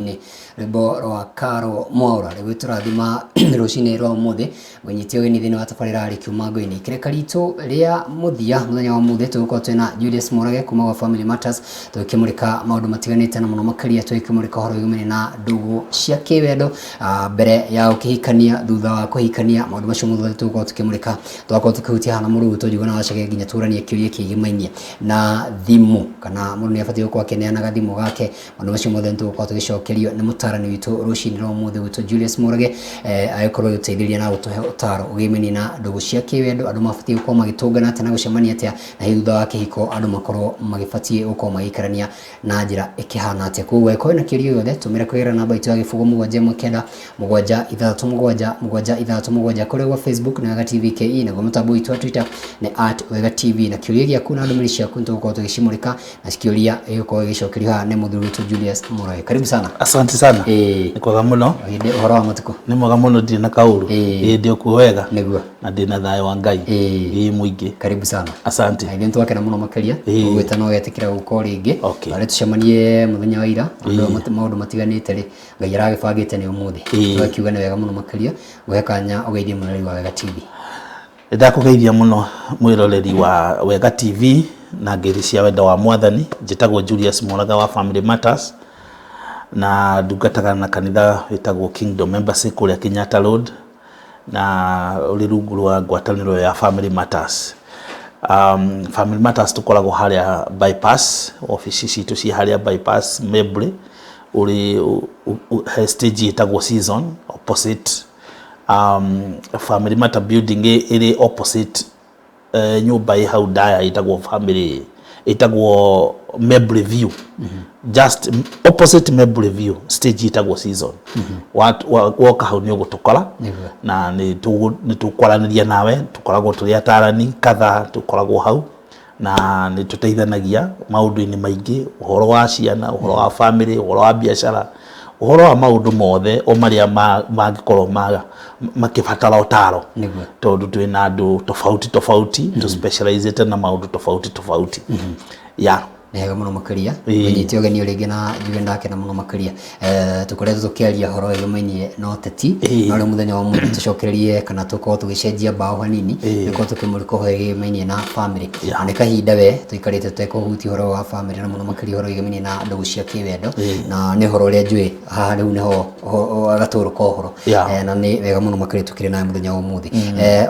Rwĩmbo rwa Karo Mwaura rĩgwĩtũrathima rũcinĩ rwa ũmũthĩ. Ngũnyite ũgeni thĩinĩ wa tabarĩra ya Kiumango-inĩ. Ikereka ritũ rĩa mũthia mũthenya wa ũmũthĩ tũgũkorwo twĩna Julius Murage kuma gwa Family Matters, tũgĩkĩmũrĩka maũndũ matiganĩte na mũno makĩria tũgĩkĩmũrĩka ũhoro wĩgũmĩire na ndũgũ cia kĩwendo, mbere ya ũkĩhikania, thutha wa kũhikania, maũndũ macio mothe tũgũkorwo tũkĩmũrĩka. Tũgakorwo tũkĩhutia haha na mũrũ witũ Njuguna wa Chege nginya tũranie kĩũria kĩgĩmainie na thimũ, kana mũndũ nĩ abatiĩ gũkorwo akĩneana gathimũ gake. Maũndũ macio mothe nĩtũgũkorwo tũgĩcokerio nĩ mũtarani witũ rũcinĩ rwa ũmũthĩ gwitũ Julius Murage, agĩkorwo agĩtũteithĩrĩria na gũtũhe ũtaro ũgĩmainie na ndũgũ cia kĩwendo, andũ mabatiĩ gũkorwo magĩtũngana atĩa na gũcemania atĩa, na hihi thutha wa kĩhiko andũ makorwo magĩbatiĩ gũkorwo magĩikarania na njĩra ĩkĩhana atĩa. Koguo angĩkorwo wĩna kĩũria gĩothe tũmĩra kũgerera namba itũ ya 071 9 6 7 7 6 7 kũrĩa gwa Facebook nĩ Wega TV KE, naguo mũtambo witũ wa Twitter nĩ @WegaTV, na kĩũria gĩaku na ndũmĩrĩri ciaku nĩtũgũkorwo tũgĩcimũrĩka na kĩũria gĩgũkorwo gĩgĩcokerio haha nĩ mũthuri witũ Julius Murage. Karibu sana. Asante sana. Ĩĩ. Nĩ kwega mũno. Hĩndĩ ũhoro wa matukũ? Nĩ mwega mũno, ndirĩ na kaũru. Ĩĩ. Ĩĩ, ndĩ okuo wega. Nĩguo. Na ndĩ na thayũ wa Ngai. Ĩĩ. Ĩĩ, mũingĩ. Karibu sana. Asante. Na ithuĩ nĩtwakena mũno makĩria Ĩĩ. gũgwĩta na ũgetĩkĩra gũka o rĩngĩ. Okay. Narĩ tũcemanie mũthenya wa ira Ĩĩ. maũndũ matiganĩte rĩ, Ngai aragĩbangĩte nĩ ũmũthĩ. Ĩĩ. Tũgakiuga nĩ wega mũno makĩria ngũhe kanya ũgeithie mwĩroreri wa Wega TV. Nĩ ndakũgeithia mũno mwĩroreri wa Wega TV na ngeithi cia wendo wa Mwathani. Njĩtagwo Julius Muraga wa Family Matters na ndungataga na kanitha wĩtagwo Kingdom Embassy kũrĩa Kenyatta Road na ũrĩ rungu rwa ngwatanĩro ya Family Matters. Family Matters tũkoragwo harĩa Bypass, obici citũ ciĩ harĩa Bypass Mebri, ũrĩ he stage ĩtagwo Season opposite Family Matter building ĩrĩ opposite nyũmba ĩ hau ndaya ĩtagwo family ĩtagwo Mebri View, just opposite Mebri View, stage ĩtagwo Season. Woka hau nĩ ũgũtũkora. Nĩguo. Na nĩ tũkwaranĩria nawe. Tũkoragwo tũrĩ atarani kadhaa, tũkoragwo hau na nĩ tũteithanagia maũndũ-inĩ maingĩ, ũhoro wa ciana, ũhoro wa family, ũhoro wa biacara, ũhoro wa maũndũ mothe o marĩa mangĩkorwo makĩbatara ũtaro. Nĩguo. Tondũ twĩna andũ tofauti tofauti, tũ specializĩte na maũndũ tofauti tofauti, yeah. Nĩ wega mũno makĩria. Ĩĩ. Ũnyite ũgeni o rĩngĩ na njuge ndakena mũno makĩria. Tũkoretwo tũkĩaria ũhoro wĩgĩmainie na ũteti. Ĩĩ. No rĩu mũthenya wa ũmũthĩ tũcokererie kana tũkorwo tũgĩcenjia mbaũ hanini. Ĩĩ. Tũkorwo tũkĩmũrĩka ũhoro wĩgĩmainie na family. Yeah. Na nĩ kahinda we tũikarĩte tũtekũhutia ũhoro wa family na mũno makĩria ũhoro wĩgĩmainie na ndũgũ cia kĩwendo. Ĩĩ. Na nĩ ũhoro ũrĩa njũĩ haha rĩu nĩho gatũrũ ka ũhoro. Yeah. Na nĩ wega mũno makĩria tũkĩrĩ nawe mũthenya wa ũmũthĩ.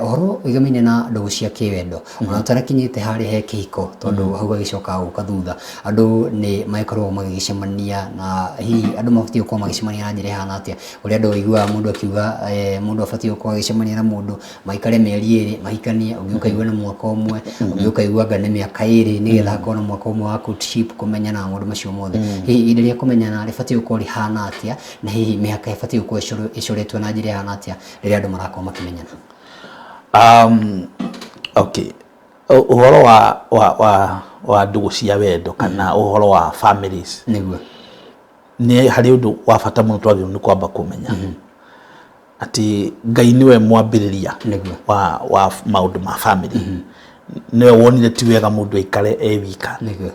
Ũhoro wĩgĩmainie na ndũgũ cia kĩwendo, ona ũtarakinyĩte harĩa he kĩhiko, tondũ hau gagĩcokaga gũka thutha, andũ nĩ magĩkoragwo magĩgĩcemania, na hihi andũ mabatiĩ gũkorwo magĩcemania na njĩra ĩhana atĩa? Ũrĩa andũ ũiguaga mũndũ akiuga, mũndũ abatiĩ gũkorwo agĩcemania na mũndũ maikare mĩeri 2 mahikanie, ũngĩ ũkaigua nĩ mwaka ũmwe, ũngĩ ũkaigua anga nĩ mĩaka 2 nĩgetha hakorwo na mwaka ũmwe wa courtship, kũmenyana na maũndũ macio mothe. Hihi ihinda rĩa kũmenyana rĩbatiĩ gũkorwo rĩhana atĩa, na hihi mĩhaka ĩbatiĩ gũkorwo ĩcoretwo na njĩra ĩhana atĩa rĩrĩa andũ marakorwo makĩmenyana? Okay, ũhoro wa ndũgũ cia wendo kana ũhoro wa families, Nĩguo. Nĩ harĩ ũndũ wa bata mũno twagĩrĩirwo nĩ kwamba kũmenya atĩ Ngai nĩwe mwambĩrĩria Nĩguo. wa maũndũ ma family. Nĩwe wonire ti wega mũndũ aikare e wika. Nĩguo.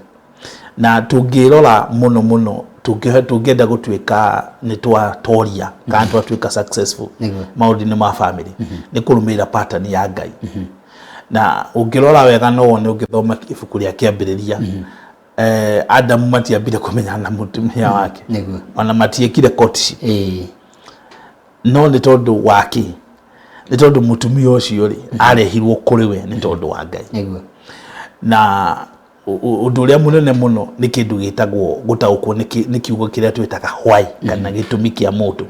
Na tũngĩrora mũno mũno, tũngĩenda gũtuĩka nĩ twatoria kana twatuĩka successful Nĩguo. maũndũ-inĩ ma family, nĩ kũrũmĩrĩra pattern ya Ngai. Na ũngĩrora wega no wone ũngĩthoma ibuku rĩa Kĩambĩrĩria, Adamu matiambire kũmenyana na mũtumia wake. Nĩguo. Ona matiĩkire courtship. Ĩĩ. No nĩ tondũ wa kĩ? Nĩ tondũ mũtumia ũcio rĩ, arehirwo kũrĩ we nĩ tondũ wa Ngai. Nĩguo. Na ũndũ ũrĩa mũnene mũno nĩ kĩndũ gĩtagwo gũtaũkwo nĩ kiugo kĩrĩa twĩtaga why kana gĩtũmi kĩa mũndũ,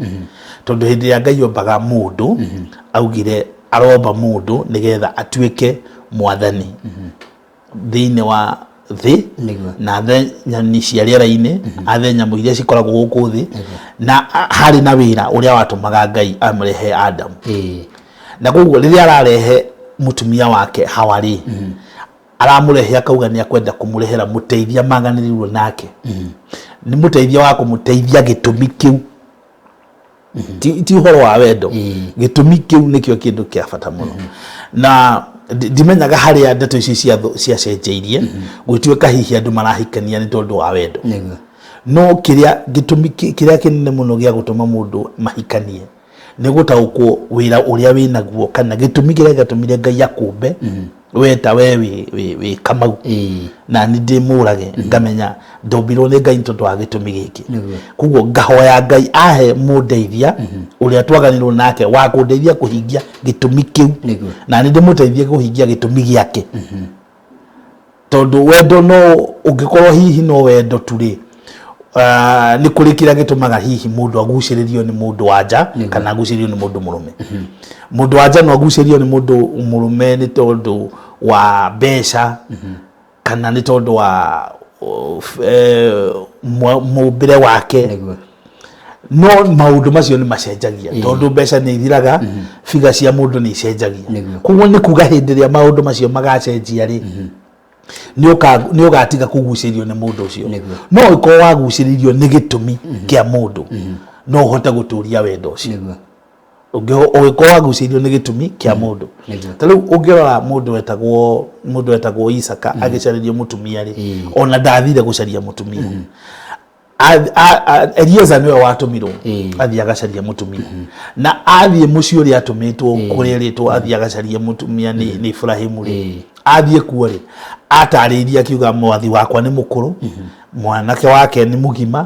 tondũ hĩndĩ ĩrĩa Ngai ombaga mũndũ augire aromba mũndũ nĩgetha atuĩke mwathani thĩinĩ wa thĩ Nĩguo. na athe nyoni cia rĩera-inĩ, athe nyamũ iria cikoragwo gũkũ thĩ, na harĩ na wĩra ũrĩa watũmaga Ngai amũrehe Adamu. Ĩĩ. Na koguo rĩrĩa ararehe mũtumia wake Hawa rĩ, aramũrehe akauga nĩ akwenda kũmũrehera mũteithia maganĩrĩirwo nake, nĩ mũteithia wa kũmũteithia gĩtũmi kĩu, ti ũhoro wa wendo. Gĩtũmi kĩu nĩkĩo kĩndũ kĩa bata mũno, na ndimenyaga harĩa ndeto ici ciacenjeirie gũtuĩka hihi andũ marahikania nĩ tondũ wa wendo. Nĩguo. No kĩrĩa gĩtũmi kĩrĩa kĩnene mũno gĩa gũtũma mũndũ mahikanie nĩ gũtaũkwo wĩra ũrĩa wĩnaguo kana gĩtũmi kĩrĩa gĩatũmire Ngai akũmbe we ta we wĩ Kamau na niĩ ndĩ Mũrage, ngamenya ndombirwo nĩ Ngai nĩ tondũ wa gĩtũmi gĩkĩ. Koguo ngahoya Ngai ahe mũndeithia ũrĩa twaganĩrwo nake wa kũndeithia kũhingia gĩtũmi kĩu, na niĩ ndĩmũteithie kũhingia gĩtũmi gĩake. Tondũ wendo no ũngĩkorwo hihi no wendo tu rĩ, nĩ kũrĩ kĩrĩa gĩtũmaga hihi mũndũ agucĩrĩrio nĩ mũndũ wa nja kana agucĩrĩrio nĩ mũndũ mũrũme. Mũndũ wa nja no agucĩrĩrio nĩ mũndũ mũrũme nĩ tondũ wa mbeca kana nĩ tondũ wa mũmbĩre wake. No maũndũ macio nĩ macenjagia tondũ mbeca nĩ ithiraga, biga cia mũndũ nĩ icenjagia. Koguo nĩ kuga hĩndĩ ĩrĩa maũndũ macio magacenjia rĩ, nĩ ũgatiga kũgucĩrĩrio nĩ mũndũ ũcio. No ũngĩkorwo wagucĩrĩirio nĩ gĩtũmi kĩa mũndũ, no ũhote gũtũria wendo ũcio. Ũngĩkorwo wagucĩrĩirio nĩ gĩtũmi kĩa mũndũ. Ta rĩu ũngĩrora mũndũ wetagwo Isaka agĩcarĩrio mũtumia rĩ, ona ndathire gũcaria mũtumia. Eliezer nĩwe watũmirwo athiĩ agacarie mũtumia, na athiĩ mũciĩ ũrĩa atũmĩtwo kũrĩa erĩtwo athiĩ agacarie mũtumia nĩ Ibrahimu rĩ, athiĩ kuo rĩ, atarĩirie akiuga mwathi wakwa nĩ mũkũrũ, mwanake wake nĩ mũgima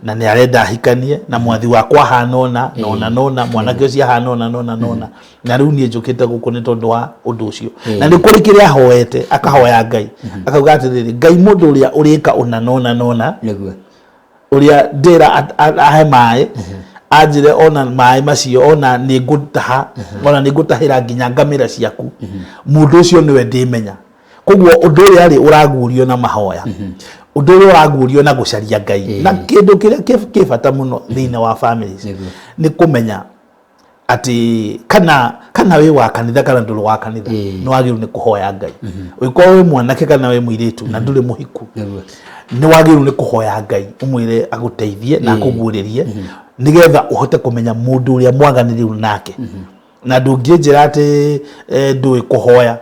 na nĩ arenda ahikanie na mwathi wakwa ahana ũna na ũna na ũna, mwanake ũcio ahana ũna na ũna na ũna, na rĩu niĩ njũkĩte gũkũ nĩ tondũ wa ũndũ ũcio. Na nĩ kũrĩ kĩrĩa ahoete, akahoya Ngai akauga atĩrĩrĩ, Ngai, mũndũ ũrĩa ũrĩka ũna na ũna na ũna, ũrĩa ndĩra ahe maĩ, anjĩre ona maĩ macio ona nĩ ngũtaha, ona nĩ ngũtahĩra nginya ngamĩra ciaku, mũndũ ũcio nĩwe ndĩmenya. Koguo ũndũ ũrĩa rĩ ũraguũrio na mahoya, ũndũ ũrĩa ũraguũrio na gũcaria Ngai, na kĩndũ kĩrĩa kĩ bata mũno thĩinĩ wa families nĩ kũmenya atĩ kana wĩ wa kanitha kana ndũrĩ wa kanitha, nĩ wagĩrĩirwo nĩ kũhoya Ngai. Ũngĩkorwo wĩ mwanake kana wĩ mũirĩtu na ndũrĩ mũhiku, nĩ wagĩrĩirwo nĩ kũhoya Ngai ũmwĩre agũteithie na akũguũrĩrie nĩgetha ũhote kũmenya mũndũ ũrĩa mwaganĩrĩru nake. Na ndũngĩnjĩra atĩ ndũĩ kũhoya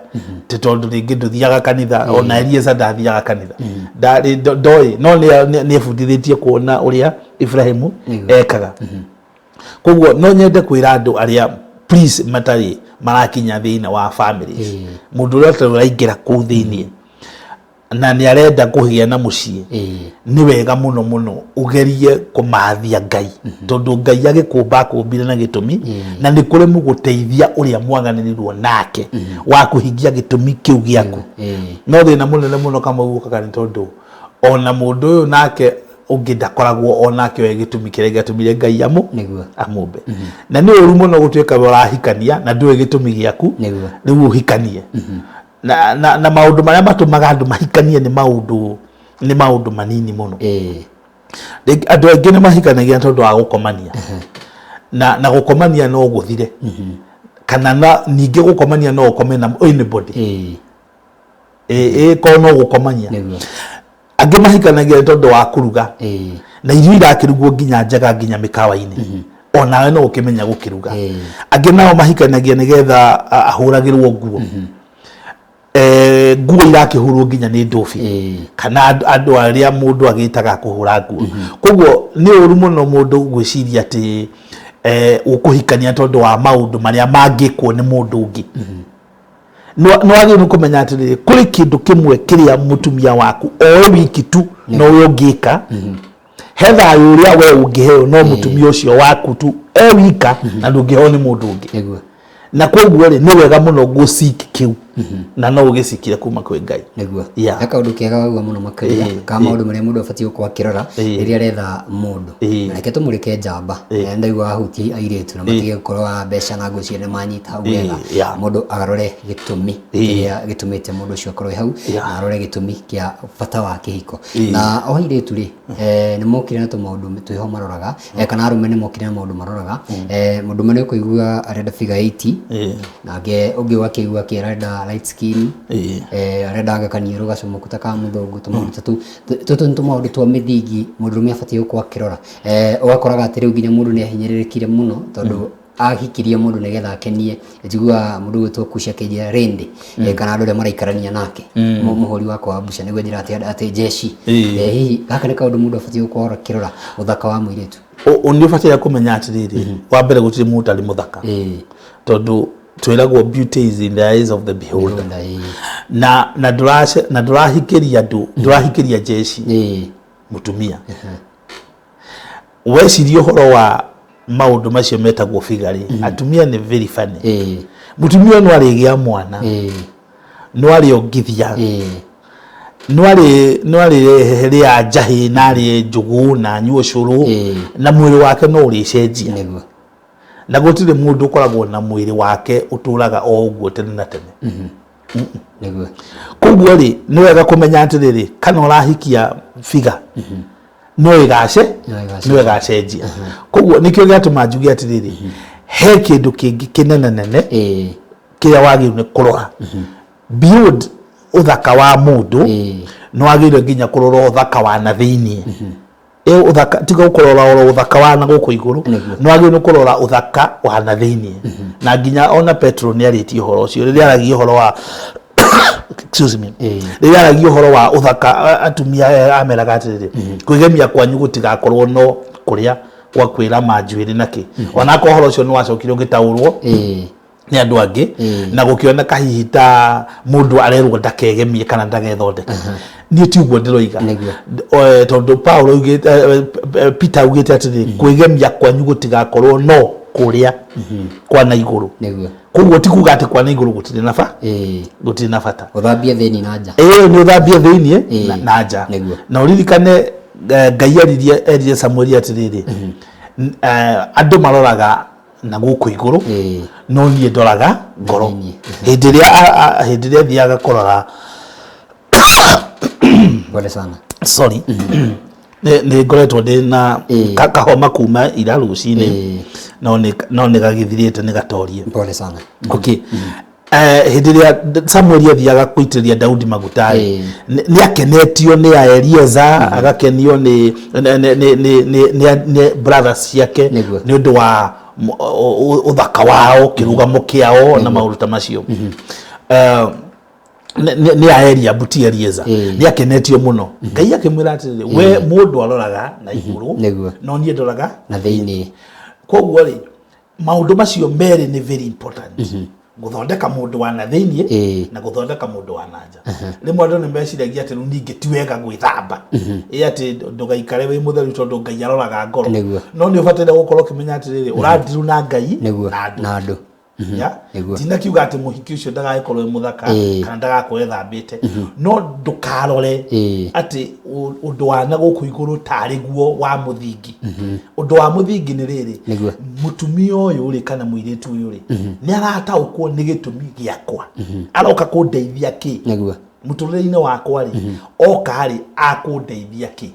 tĩ tondũ rĩngĩ ndũthiaga kanitha. Ona Eliezer ndathiaga kanitha, ndoĩ, no nĩ ebundithĩtie kuona ũrĩa Ibrahimu ekaga. Koguo no nyende kwĩra andũ arĩa please matarĩ marakinya thĩinĩ wa families, mũndũ ũrĩa ũtarĩ ũraingĩra kũu thĩinĩ na nĩ arenda kũgĩa na mũciĩ, nĩ wega mũno mũno ũgerie kũmathia Ngai, tondũ Ngai agĩkũmba akũmbire na gĩtũmi, na nĩ kũrĩ mũgũteithia ũrĩa mwaganĩrĩirwo nake wa kũhingia gĩtũmi kĩu gĩaku. No thĩna mũnene mũno Kamau ũkaga nĩ tondũ ona mũndũ ũyũ nake ũngĩ ndakoragwo onake oĩ gĩtũmi kĩrĩa gĩatũmire Ngai amũmbe. Na nĩ ũru mũno gũtuĩka we ũrahikania na ndũĩ gĩtũmi gĩaku. Rĩu ũhikanie na maũndũ marĩa matũmaga andũ mahikanie nĩ maũndũ manini mũno. Andũ aingĩ nĩ mahikanagia tondũ wa gũkomania, na gũkomania no gũthire, kana na ningĩ gũkomania no ũkome na anybody. Ĩ korwo no gũkomania. Angĩ mahikanagia nĩ tondũ wa kũruga, na irio irakĩrugwo nginya njega nginya mĩkawa-inĩ, onawe no ũkĩmenya gũkĩruga. Angĩ nao mahikanagia nĩgetha ahũragĩrwo nguo. Nguo irakĩhũrwo nginya nĩ ndũbi kana andũ arĩa mũndũ agĩtaga kũhũra nguo. Koguo nĩ ũru mũno mũndũ gwĩciria atĩ ũkũhikania tondũ wa maũndũ marĩa mangĩkwo nĩ mũndũ ũngĩ. Nĩ wagĩrĩirwo nĩ kũmenya atĩrĩrĩ, kũrĩ kĩndũ kĩmwe kĩrĩa mũtumia waku oĩ wiki tu nowe ũngĩka. He thayũ ũrĩa we ũngĩheo no mũtumia ũcio waku tu e wika, na ndũngĩheo nĩ mũndũ ũngĩ. Na koguo rĩ, nĩ wega mũno gũcik kĩu, na no ũgĩcikire kuma kwĩ Ngai. He kaũndũ kega wauga mũno makĩria ka maũndũ marĩa mũndũ abatiĩ gũkorwo akĩrora rĩrĩa aretha mũndũ. Na reke tũmũrĩke njamba. Ndaigua ahutie airĩtu na matige gũkorwo a mbeca, na ngwĩciria nĩ manyita hau wega. Mũndũ agarore gĩtũmi kĩrĩa gĩtũmĩte mũndũ ũcio akorwo e hau, na arore gĩtũmi kĩa bata wa kĩhiko. Na o airĩtu rĩ, nĩ mokire na tũmaũndũ twĩho maroraga, kana arũme nĩ mokire na maũndũ maroraga. Mũndũ ũmwe nĩ ũkũigua arenda figure 80, nake ũngĩ ũgakĩigua akĩ arenda light skin, arenda anga kaniũrũ gacomoku ta ka mũthũngũ. Tũmaũndũ ta tũu, tũtũ nĩ tũmaũndũ twa mĩthingi mũndũrũme abatiĩ gũkorwo akĩrora. Ũgakoraga atĩ rĩu nginya mũndũ nĩ ahinyĩrĩrĩkire mũno tondũ Ahikirie mũndũ nĩgetha akenie, njiguaga mũndũ ũgwĩtwo Kushi akĩnjĩra rĩndĩ kana andũ arĩa maraikarania nake, mũhũri wakwa wa mbuca nĩguo njĩra atĩ jeshi. Hihi gaka nĩ kaũndũ mũndũ abatiĩ gũkorwo akĩrora, ũthaka wa mũirĩtu? Nĩ ũbataire kũmenya atĩrĩrĩ, wa mbere gũtirĩ mũndũ ũtarĩ mũthaka, tondũ twĩragwo beauty is in the eyes of the beholder. Beholder, ĩĩ. Na ndũrahikĩria andũ, ndũrahikĩria jeshi mũtumia. Weciria ũhoro wa maũndũ macio metagwo figure rĩ, atumia nĩ very funny. Mũtumia no arĩgĩa mwana, no arĩongithia, no arĩrĩa njahĩ na arĩe njũgũ na anyue ũcũrũ, na mwĩrĩ wake no ũrĩcenjia. Na gũtirĩ mũndũ ũkoragwo na mwĩrĩ wake ũtũraga o ũguo tene na tene. Koguo rĩ, nĩ wega kũmenya atĩrĩrĩ, kana ũrahikia figure no ĩgace No ĩgacenjia. No ĩgacenjia. Koguo nĩkĩo gĩatũma njuge atĩrĩrĩ, he kĩndũ kĩngĩ kĩnene nene kĩrĩa wagĩrĩirwo nĩ kũrora beyond ũthaka wa mũndũ. Nĩ wagĩrĩirwo nginya kũrora ũthaka wa na thĩiniĩ. Ĩ ũthaka tiga gũkũrora oro ũthaka wa na gũkũ igũrũ, nĩ wagĩrĩirwo nĩ kũrora ũthaka wa na thĩiniĩ. Na nginya ona Petro nĩ arĩtie ũhoro ũcio rĩrĩa aragia ũhoro wa, excuse me, rĩrĩa aragia ũhoro wa ũthaka, atumia ameraga atĩrĩrĩ, kwĩgemia kwanyu gũtigakorwo no kũrĩa gwa kwĩrama njuĩrĩ na kĩ. Onakorwo ũhoro ũcio nĩ wacokire ũgĩtaũrwo nĩ andũ angĩ na gũkĩoneka hihi ta mũndũ arerwo ndakegemie kana ndagethondeke, niĩ ti ũguo ndĩroiga. Tondũ Paulo augĩte, Peter augĩte atĩrĩrĩ, kwĩgemia kwanyu gũtigakorwo no kũrĩa kwa na igũrũ. Koguo ti kuga atĩ kwa na igũrũ gũtirĩ na ba gũtirĩ na bata. Ũthambie thĩinĩ na nja. Ĩĩ, nĩ ũthambie thĩiniĩ na nja. Na ũririkane, Ngai eririe erire Samueli atĩrĩrĩ, andũ maroraga na gũkũ igũrũ, no niĩ ndoraga ngoro. Thĩiniĩ. Hĩndĩ ĩrĩa hĩndĩ ĩrĩa athiaga kũrora Pole sana. Sorry, nĩ ngoretwo ndĩ na kahoma kuma ira rũcinĩ, no nĩ gagĩthirĩte, nĩ gatorie. Pole sana. Okay. Hĩndĩ ĩrĩa Samueli athiaga kũitĩrĩria Daudi maguta rĩ, nĩ akenetio nĩ a Elieza, agakenio nĩ brothers ciake nĩ ũndũ wa ũthaka wao, kĩrũgamo kĩao na maũndũ ta macio. Nĩ a Eliabu, ti Elieza. Nĩ akenetio mũno. Ngai akĩmwĩra atĩrĩrĩ, we mũndũ aroraga na igũrũ, no niĩ ndoraga na thĩinĩ. Koguo rĩ, maũndũ macio merĩ nĩ very important, gũthondeka mũndũ wa na thĩiniĩ na gũthondeka mũndũ wa na nja. Rĩmwe andũ nĩ meciragia atĩ rĩu ningĩ ti wega gwĩthamba, ĩ atĩ ndũgaikare wĩ mũtheru tondũ Ngai aroraga ngoro. No nĩ ũbataire gũkorwo ũkĩmenya atĩrĩrĩ, ũrandiru na Ngai na andũ. Na andũ. Ya? Tinakiuga atĩ mũhiki ũcio ndagagĩkorwo e mũthaka kana ndagakorwo ethambĩte, no ndũkarore atĩ ũndũ wa na gũkũ igũrũ tarĩ guo wa mũthingi. Ũndũ wa mũthingi nĩ rĩrĩ, mũtumia ũyũ rĩ, kana mũirĩtu ũyũ rĩ, nĩ arataũkwo nĩ gĩtũmi gĩakwa, aroka kũndeithia kĩ mũtũrĩre-inĩ wakwa rĩ, oka rĩ, akũndeithia kĩ?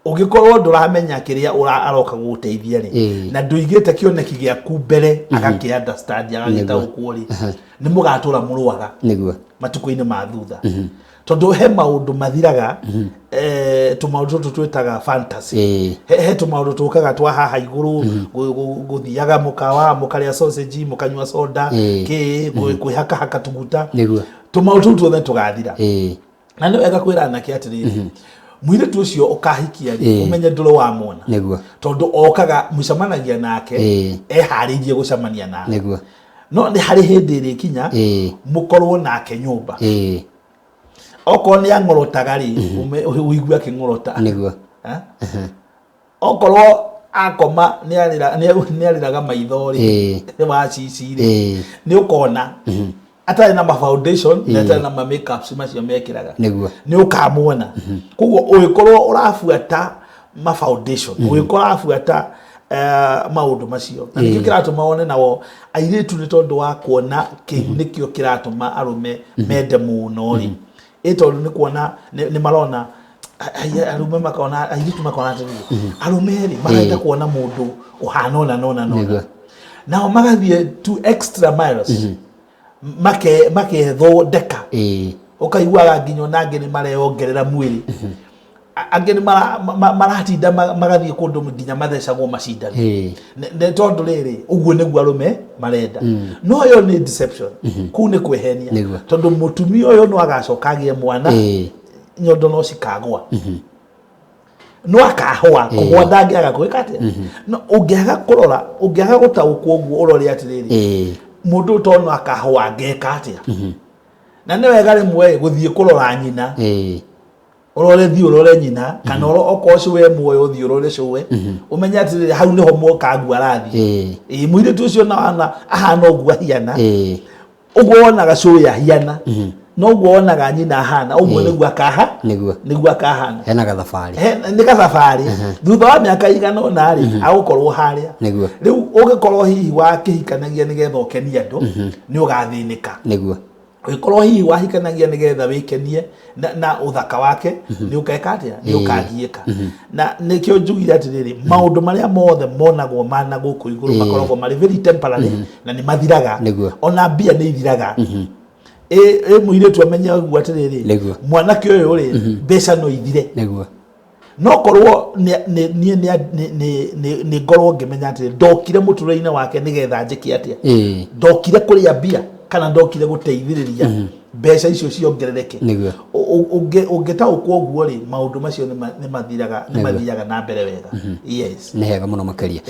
Ũngĩkorwo ndũramenya kĩrĩa aroka gũgũteithia rĩ, na ndũigĩte kĩoneki gĩaku mbere agakĩ understand, agagĩtaũkwo rĩ, nĩ mũgatũra mũrũaga matukũ-inĩ ma thutha, tondũ he maũndũ mathiraga, tũmaũndũ tũtũ twĩtaga fantasy. He tũmaũndũ tũkaga twa haha igũrũ, gũthiaga mũkawa, mũkarĩa sausage, mũkanyua soda, kĩ, kwĩhakahaka tũguta, tũmaũndũ tũu tuothe tũgathira. Na nĩ wega kwĩra anake atĩrĩrĩ, mũirĩtu ũcio ũkahikia rĩ, ũmenye ndũrĩ wamwona, tondũ okaga mũcemanagia nake eharĩirie gũcemania nawe, no nĩ harĩ hĩndĩ ĩrĩkinya mũkorwo nake nyũmba. Okorwo nĩ ang'orotaga rĩ, ũigue akĩng'orota. Eh? Okorwo akoma nĩ arĩraga maitho rĩ, wa cici rĩ, nĩ ũkona atarĩ na ma foundation na atarĩ na ma makeups macio mekĩraga. Nĩ ũkamuona. Koguo ũgĩkorwo ũrabuata ma foundation, ũgĩkorwo ũrabuata maũndũ macio, na nĩkĩo kĩratũma wone nao airĩtu, nĩ tondũ wa kuona kĩu nĩkĩo kĩratũma arũme mende mũno rĩ, ĩ tondũ nĩ kuona nĩ marona arũme makona, airĩtu makona atĩrĩrĩ, arũme rĩ marenda kuona mũndũ ũhana ũna na ũna na ũna. Nao magathiĩ two extra miles, makethondeka, ũkaiguaga nginya ona angĩ nĩ mareyongerera mwĩrĩ. Angĩ nĩ maratinda magathiĩ kũndũ nginya mathecagwo macindano. Nĩ tondũ rĩrĩ, ũguo nĩguo arũme marenda, no ĩyo nĩ deception, kũu nĩ kwĩhenia. Tondũ mũtumia ũyũ no agacoka agĩe mwana, nyondo no cikagwa, no akahũa. Kũhũa ndangĩaga gwĩka atĩa? No ũngĩaga kũrora, ũngĩaga gũtaũkwo ũguo, ũrore atĩrĩrĩ, mũndũ ũyũ tondũ no akahũa, ngeka atĩa? Na nĩ wega rĩmwe gũthiĩ kũrora nyina. Ũrore, thiĩ ũrore nyina, kana okorwo cũwe muoyo, ũthiĩ ũrore cũwe, ũmenye atĩrĩrĩ, hau nĩho mwokangu arathiĩ. Ĩĩ, mũirĩtu ũcio na wana ahana ũguo ahiana, ũguo wonaga cũwe ahiana, noguo wonaga nyina ahana ũguo, nĩguo akaha nĩguo akahana. Hena gathabarĩ. Nĩ gathabarĩ. Thutha wa mĩaka igana ũna rĩ, agũkorwo harĩa. Rĩu ũngĩkorwo hihi wakĩhikanagia nĩgetha ũkenie andũ, nĩ ũgathĩnĩka. Ũngĩkorwo hihi wahikanagia nĩgetha wĩkenie na ũthaka wake, nĩ ũkeka atĩa? Nĩ ũkagiĩka. Na nĩkĩo njugire atĩrĩrĩ, maũndũ marĩa mothe monagwo mana gũkũ igũrũ makoragwo marĩ very temporary na nĩ mathiraga. Ona mbia nĩ ithiraga. Ĩ mũirĩtu amenye ũguo atĩrĩrĩ, mwanake ũyũ rĩ, mbeca no ithire, no korwo niĩ nĩ ngorwo ngĩmenya atĩ ndokire mũtũrĩre-inĩ wake nĩgetha njĩke atĩa, ndokire kũrĩa mbia kana ndokire gũteithĩrĩria mbeca icio ciongerereke. Ũngĩtaũkwo ũguo rĩ, maũndũ macio nĩ mathiraga, nĩ mathiaga na mbere wega, yes. Nĩ hega mũno makĩria.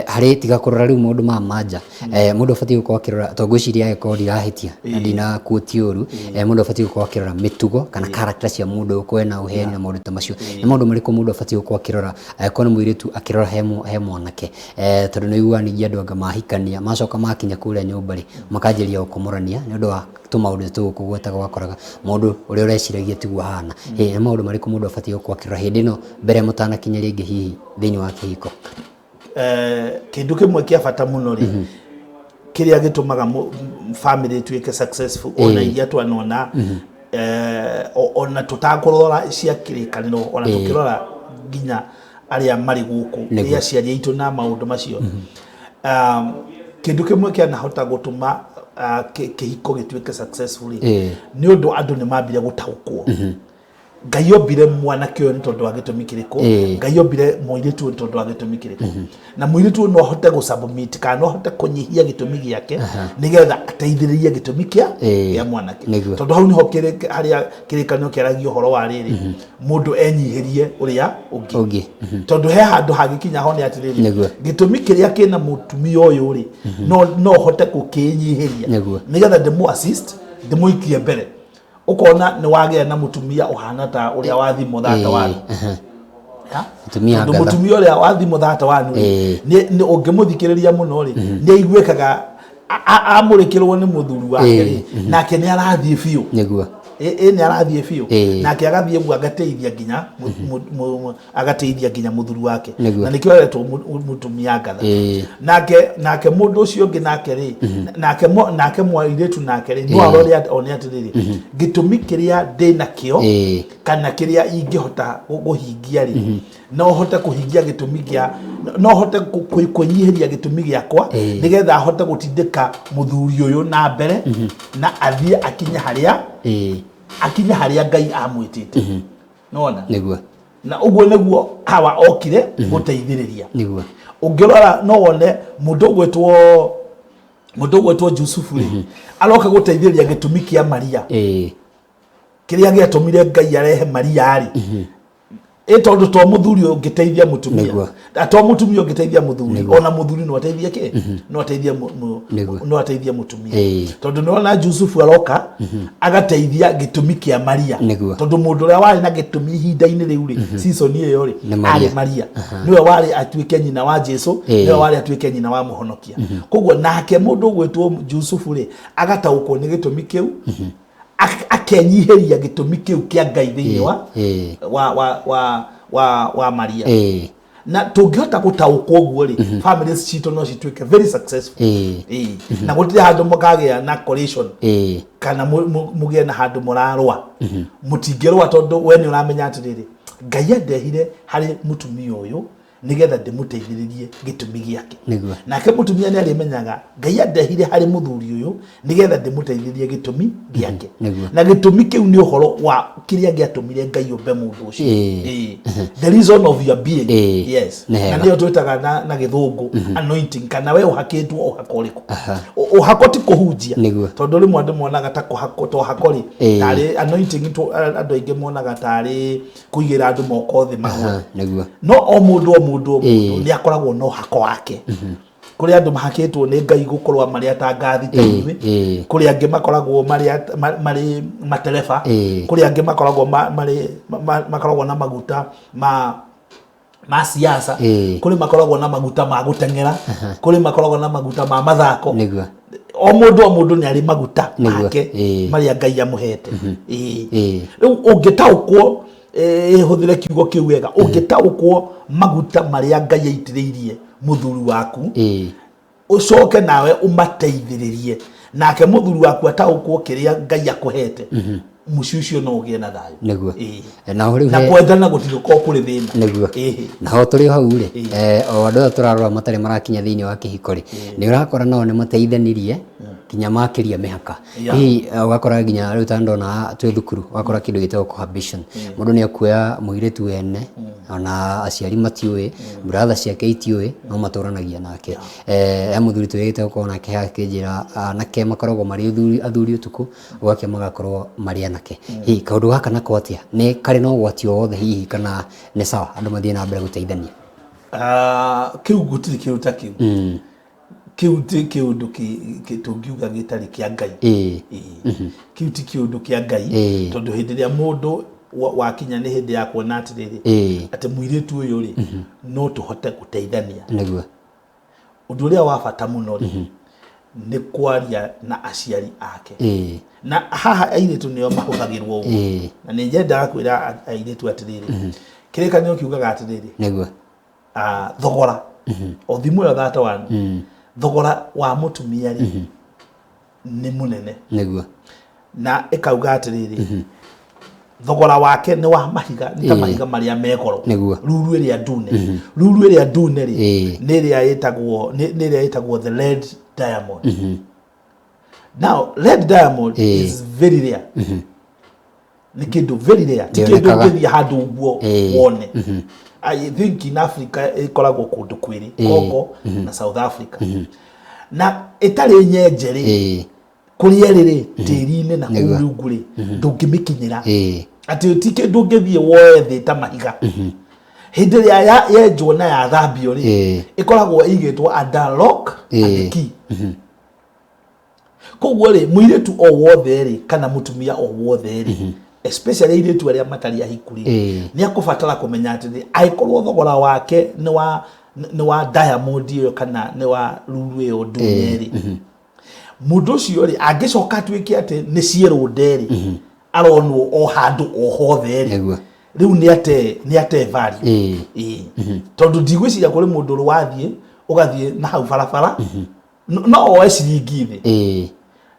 Harĩ tiga kũrora rĩu maũndũ ma manja, mũndũ abatiĩ gũkorwo akĩrora, tondũ ngwĩciria angĩkorwo ndirahĩtia na ndinakuotie ũru, mũndũ abatiĩ gũkorwo akĩrora mĩtugo kana character cia mũndũ, ũyũ na ũheni na maũndũ ta macio. Nĩ maũndũ marĩkũ mũndũ abatiĩ gũkorwo akĩrora angĩkorwo nĩ mũirĩtu akĩrora he mwanake? Tondũ nĩ ũiguaga ningĩ andũ anga mahikania macoka makinya kũrĩa nyũmba rĩ, makanjĩrĩria gũkomorania nĩ ũndũ wa tũmaũndũ tũgũkũgwetaga, ũgakoraga mũndũ ũrĩa ũreciragia tiguo ahana. Nĩ maũndũ marĩkũ mũndũ abatiĩ gũkorwo akĩrora hĩndĩ ĩno mbere mũtanakinya rĩngĩ hihi thĩinĩ wa kĩhiko? Kĩndũ kĩmwe kĩa bata mũno rĩ, kĩrĩa gĩtũmaga family ĩtuĩke successful, ona iria twanona, ona tũtakũrora cia kĩrĩkanĩro, ona tũkĩrora nginya arĩa marĩ gũkũ, nĩ aciari aitũ na maũndũ macio, kĩndũ kĩmwe kĩanahota gũtũma kĩhiko gĩtuĩke successful rĩ, nĩ ũndũ andũ nĩ mambire gũtaũkwo Ngai ombire mwanake ũyũ nĩ tondũ wa gĩtũmi kĩrĩkũ, Ngai ombire mũirĩtu ũyũ nĩ tondũ wa gĩtũmi kĩrĩkũ, na mũirĩtu ũyũ no ahote gũ submit kana no ahote kũnyihia gĩtũmi gĩake nĩgetha ateithĩrĩrie gĩtũmi kĩa kĩa mwanake. Tondũ hau nĩho harĩa kĩrĩkanĩro kĩaragia ũhoro wa rĩrĩ, mũndũ enyihĩrie ũrĩa ũngĩ. Ũngĩ. Tondũ he handũ hangĩkinya hone atĩrĩrĩ, gĩtũmi kĩrĩa kĩna mũtumia ũyũ rĩ, no hote gũkĩnyihĩria nĩgetha ndĩmũ assist, ndĩmũikie mbere. Ũkona nĩ wagĩa na mũtumia ũhana ta ũrĩa wa thimũ thata wanu. Ya? Mũtumia Tondũ ngatha. Mũtumia ũrĩa wa thimũ thata wanu rĩ, nĩ ũngĩmũthikĩrĩria mũno rĩ, nĩ aiguĩkaga amũrĩkĩrwo nĩ mũthuri wake rĩ, nake nĩ arathiĩ biũ. Ĩ nĩ arathiĩ biũ. Nake agathiĩ ũguo agateithia nginya agateithia nginya mũthuri wake. Na nĩkĩo aretwo mũtumia ngatha. Nake mũndũ ũcio ũngĩ nake rĩ, nake mwairĩtu nake rĩ, no arore one atĩrĩrĩ, gĩtũmi kĩrĩa ndĩ nakĩo kana kĩrĩa ingĩhota kũhingia rĩ, no hote kũhingia gĩtũmi kĩa, no hote kwĩnyihĩria gĩtũmi gĩakwa nĩgetha hote gũtindĩka mũthuri ũyũ na mbere na athiĩ akinye harĩa akinye harĩa Ngai amwĩtĩte. Nona Na ũguo nĩguo Hawa okire gũteithĩrĩria. Ũngĩrora no wone mũndũ ũgwĩtwo Jusufu rĩ, aroka gũteithĩrĩria gĩtũmi kĩa Maria, kĩrĩa gĩatũmire Ngai arehe Maria rĩ, ĩ tondũ to mũthuri ũngĩteithia mũtumia, na to mũtumia ũngĩteithia mũthuri, ona mũthuri no ateithie kĩ, no ateithie no ateithie mũtumia. Tondũ nĩwona Jusufu aroka agateithia gĩtũmi kĩa Maria, tondũ mũndũ ũrĩa warĩ na gĩtũmi ihinda-inĩ rĩu rĩ, season ĩyo rĩ, Nĩ Maria. arĩ Maria. Nĩwe warĩ atuĩke nyina wa Jesu, nĩwe warĩ atuĩke nyina wa mũhonokia. Koguo nake mũndũ ũgwĩtwo Jusufu rĩ, agataũkwo nĩ gĩtũmi kĩu, akenyihĩria gĩtũmi kĩu kĩa Ngai thĩinĩ wa wa wa wa wa wa Maria. Na tũngĩhota gũtaũkwo ũguo rĩ, families citũ no cituĩke very successful. Na gũtirĩ handũ mũkagĩa na collision kana mũgĩe na handũ mũrarũa. Mũtingĩrũa tondũ we nĩ ũramenya atĩrĩrĩ, Ngai andehire harĩ mũtumia ũyũ. Nĩgetha ndĩmũteithĩrĩrie gĩtũmi gĩake. Nake mũtumia nĩ arĩmenyaga Ngai andehire harĩ mũthuri ũyũ nĩgetha ndĩmũteithĩrĩrie gĩtũmi gĩake. Na gĩtũmi kĩu nĩ ũhoro wa kĩrĩa gĩatũmire Ngai ũmbe mũndũ ũcio. The reason of your being. Yes. Na nĩyo twĩtaga na gĩthũngũ anointing, kana we ũhakĩtwo ũhako ũrĩkũ. Ũhako ti kũhunjia. Tondũ rĩmwe andũ monaga ta kũhako, to hako rĩ, tarĩ anointing, andũ aingĩ monaga tarĩ kũigĩra andũ moko thĩ magwe. No o mũndũ, o mũndũ, o mũndũ nĩ akoragwo na ũhako wake. Kũrĩ andũ mahakĩtwo nĩ Ngai gũkorwo marĩ atangathi ta ithuĩ, kũrĩ angĩ makoragwo marĩ matereba, kũrĩ angĩ makoragwo marĩ makoragwo na maguta ma siasa, kũrĩ makoragwo na maguta ma gũteng'era, kũrĩ makoragwo na maguta ma mathako. O mũndũ, o mũndũ nĩ arĩ maguta make marĩa Ngai amũhete. Rĩu ũngĩtaũkwo, hũthĩre kiugo kĩu wega, ũngĩtaũkwo maguta marĩa Ngai aitĩrĩirie mũthuri waku, ũcoke nawe ũmateithĩrĩrie, nake mũthuri waku ataũkwo kĩrĩa Ngai akũhete, mũciĩ ũcio no ũgĩe na thayũ. Na rĩu na kwendana gũtigũkorwo kũrĩ thĩna. Na ho tũrĩ o hau rĩ, o andũ aya tũrarora matarĩ marakinya thĩinĩ wa kĩhiko rĩ, nĩ ũrakora nao nĩ mateithanirie nginya makĩria mĩhaka. Hihi ũgakora nginya rĩu ta ndona twĩ thukuru, ũgakora kĩndũ gĩtagwo cohabitation. Mũndũ nĩ akuoya mũirĩtu wene, ona aciari matiũĩ, brother ciake itiũĩ, no matũranagia nake. He mũthuri twĩrĩgĩte gũkorwo nake haha akĩnjĩra anake makoragwo marĩ athuri ũtukũ, gwake magakorwo marĩ anake. Hihi kaũndũ gaka nako atĩa? Nĩ karĩ na ũgwati o wothe hihi kana nĩ sawa andũ mathiĩ na mbere gũteithania? Ah, kĩu gũtirĩ kĩndũ ta kĩu. Kĩu ti kĩũndũ tũngiuga gĩtarĩ kĩa Ngai. Ĩĩ. Kĩu ti kĩũndũ kĩa Ngai, tondũ hĩndĩ ĩrĩa mũndũ wakinya nĩ hĩndĩ ya kuona atĩrĩrĩ, atĩ mũirĩtu ũyũ rĩ, no tũhote gũteithania. Ũndũ ũrĩa wa bata mũno rĩ, nĩ kwaria na aciari ake. Na haha airĩtu nĩo mahũthagĩrwo ũguo. Na nĩ nyendaga kwĩra airĩtu atĩrĩrĩ, kĩrĩkanĩro kiugaga atĩrĩrĩ, thogora o thimũ ĩyo 31, thogora wa mũtumia rĩ nĩ mũnene. Na ĩkauga atĩrĩrĩ, thogora wake nĩ wa mahiga, nĩ ta mahiga marĩa me goro, ruru ĩrĩa ndune. Ruru ĩrĩa ndune rĩ, nĩ ĩrĩa ĩtagwo, nĩ ĩrĩa ĩtagwo the red diamond. Now red diamond is very rare. Nĩ kĩndũ very rare, ti kĩndũ Ndĩonekaga. ũngĩthiĩ handũ ũguo wone. I think in Africa ĩkoragwo kũndũ kwĩrĩ, Congo na South Africa, na ĩtarĩ nyenje rĩ, kũrĩa ĩrĩ rĩ, tĩri-inĩ na kũu rungu rĩ, ndũngĩmĩkinyĩra. Atĩ ti kĩndũ ũngĩthiĩ woe thĩ ta mahiga. Hĩndĩ ĩrĩa yenjwo na yathambio rĩ, ĩkoragwo ĩigĩtwo under lock and key. Koguo rĩ, mũirĩtu o wothe rĩ, kana mũtumia o wothe rĩ, especially airĩtu arĩa matarĩ ahiku rĩ, nĩ akũbatara kũmenya atĩrĩ, angĩkorwo thogora wake nĩ wa diamond ĩyo kana nĩ wa ruru ĩyo ndune rĩ, mũndũ ũcio rĩ, angĩcoka atuĩke atĩ nĩ ciĩrũnde rĩ, aronwo o handũ o hothe rĩ, rĩu nĩ ate value. Tondũ ndigwĩciria kũrĩ mũndũ ũrĩ wathiĩ ũgathiĩ na hau barabara no woe ciringi thĩ,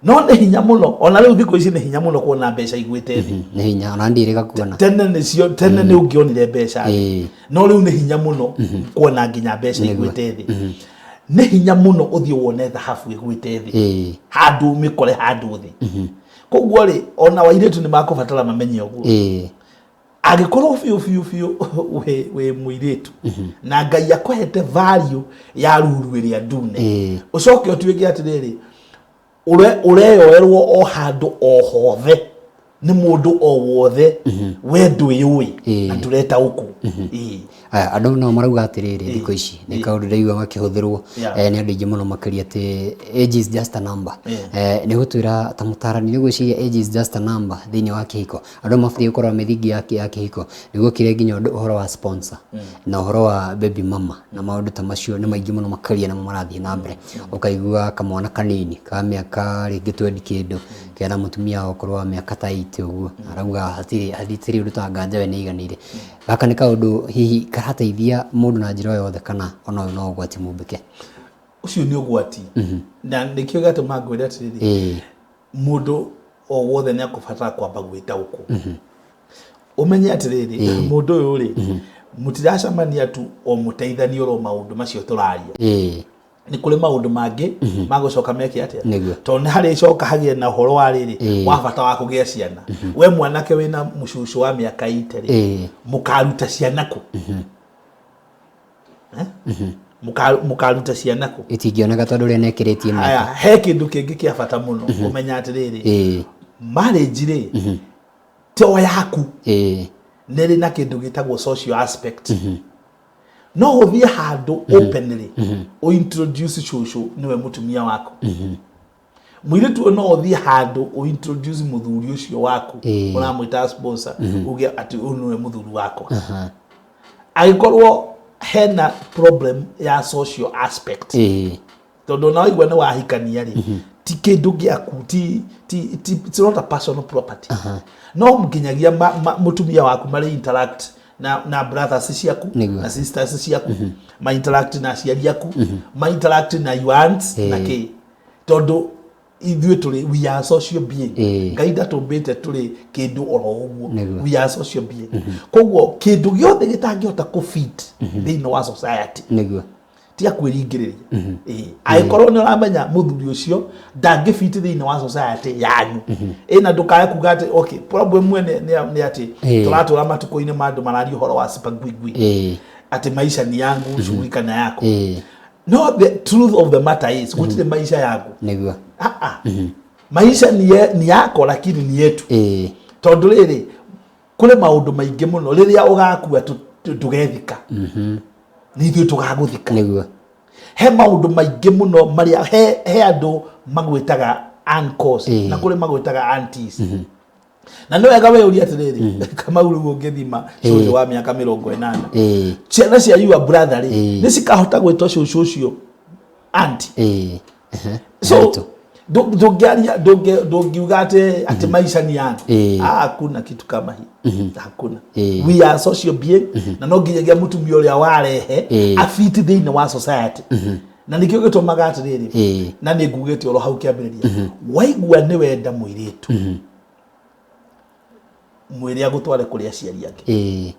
no nĩ hinya mũno. Ona rĩu thikũ ici nĩ hinya mũno kuona mbeca igwĩte thĩ. Nĩ hinya, ona ndirĩga kuona. Tene nĩcio, tene nĩ ũngĩonire mbeca thĩ, no rĩu nĩ hinya mũno kuona nginya mbeca igwĩte thĩ. Nĩ hinya mũno ũthiĩ wone thahabu ĩgwĩte thĩ, handũ mĩkore handũ thĩ. Koguo rĩ, ona wairĩtu nĩ makũbatara mamenye ũguo. Angĩkorwo biũ biũ biũ wĩ mũirĩtu na Ngai akũhete value ya ruru ĩrĩa ndune, ũcoke ũtuĩke atĩrĩrĩ, ũreyoerwo o handũ o hothe nĩ mũndũ o wothe, we ndwĩyũĩ na ndũretaũkwo. Aya, andũ nao marauga atĩrĩrĩ, thikũ ici nĩ kaũndũ ndaigua gakĩhũthĩrwo nĩ andũ aingĩ mũno makĩria, atĩ age is just a number. Nĩ gũtwĩra ta mũtarani, nĩ gwĩciria age is just a number thĩinĩ wa kĩhiko? Andũ mabatiĩ gũkorwo mĩthingi ya kĩhiko nĩguo kĩrĩa nginya ũndũ ũhoro wa sponsor na ũhoro wa baby mama na maũndũ ta macio nĩ maingĩ mũno makĩria, namo marathiĩ na mbere. Ũkaigua kamwana kanini ka mĩaka rĩngĩ twendi kĩndũ kena mũtumia wa ũkũrũ wa mĩaka ta 80 ũguo, arauga hatirĩ ũndũ ta nganja, we nĩ aiganĩire. Gaka nĩ kaũndũ hihi karateithia mũndũ na njĩra o yothe, kana ona ũyũ no ũgwati mũmbĩke? Ũcio nĩ ũgwati, na nĩkĩo gĩatũma ngwĩre atĩrĩrĩ, mũndũ o wothe nĩ akũbatara kwamba gwĩtaũkwo, ũmenye atĩrĩrĩ, mũndũ ũyũ rĩ, Mũtiracemania tu o mũteithanie oro maũndũ macio tũraria. Nĩ kũrĩ maũndũ mangĩ magũcoka meke atĩa? Tondũ nĩ harĩ coka hagĩe na ũhoro wa rĩrĩ wa bata wa kũgĩa ciana. We mwanake wĩna mũcucu wa mĩaka 80 rĩ, mũkaruta ciana kũ? Eh? Mũkaruta ciana kũ? Itingĩoneka tondũ ũrĩa nekĩrĩtie mĩaka. Haya, he kĩndũ kĩngĩ kĩa bata mũno kũmenya atĩrĩrĩ, marriage rĩ, to yaku, nĩ ĩrĩ na kĩndũ gĩtagwo social aspect. No ũthiĩ handũ openly ũ introduce cũcũ nĩwe mũtumia waku. Mũirĩtu ũyũ no ũthiĩ handũ ũ introduce mũthuri ũcio waku ũramwĩta sponsor, uge atĩ ũyũ nĩwe mũthuri wakwa. Angĩkorwo hena problem ya social aspect, tondũ ona waigua nĩ wahikania rĩ, ti kĩndũ gĩaku, ti it's not a personal property. No nginyagia mũtumia waku marĩ interact na brothers ciaku na sisters ciaku, ma interact na aciari aku, ma interact na your aunts na kĩ, tondũ ithuĩ tũrĩ, we are social being. Ngai ndatũmbĩte tũrĩ kĩndũ oro ũguo. We are social being. Koguo kĩndũ gĩothe gĩtangĩhota kũ fit thĩinĩ wa society tiga kwĩringĩrĩria. Angĩkorwo nĩ ũramenya mũthuri ũcio ndangĩbiti thĩinĩ wa society yanyu, ĩ na ndũkae kuga atĩ okay, problem ĩmwe nĩ atĩ tũratũra matukũ-inĩ ma andũ mararia ũhoro wa sipagwigwi, atĩ maisha ni yangu, shughulika na yako. No the truth of the matter is gũtirĩ maisha yangu. Ah, ah. Maisha ni yako lakini ni yetu. Tondũ rĩrĩ, kũrĩ maũndũ maingĩ mũno rĩrĩa ũgakua tũgethika, nĩ ithuĩ tũgagũthika. He maũndũ maingĩ mũno marĩa he andũ magwĩtaga uncles na kũrĩ magwĩtaga aunties. Na nĩ wega wĩyũrie atĩrĩrĩ, Kamau, rĩu ũngĩthima cũcũ wa mĩaka 80, ciana cia your brother rĩ, nĩ cikahota gwĩtwo cũcũ ũcio auntie? So Haritũ. Ndũngĩaria, ndũngiuga atĩ maisha ni yangu. Ah, hakuna kitu kama hii, hakuna. We are social being, na no nginyagia mũtumia ũrĩa warehe afiti thĩinĩ wa society. Na nĩkĩo gĩtũmaga atĩrĩrĩ, na nĩ ngugĩte oro hau kĩambĩrĩria, waigua nĩ wenda mũirĩtu, mwĩre agũtware kũrĩ aciari ake.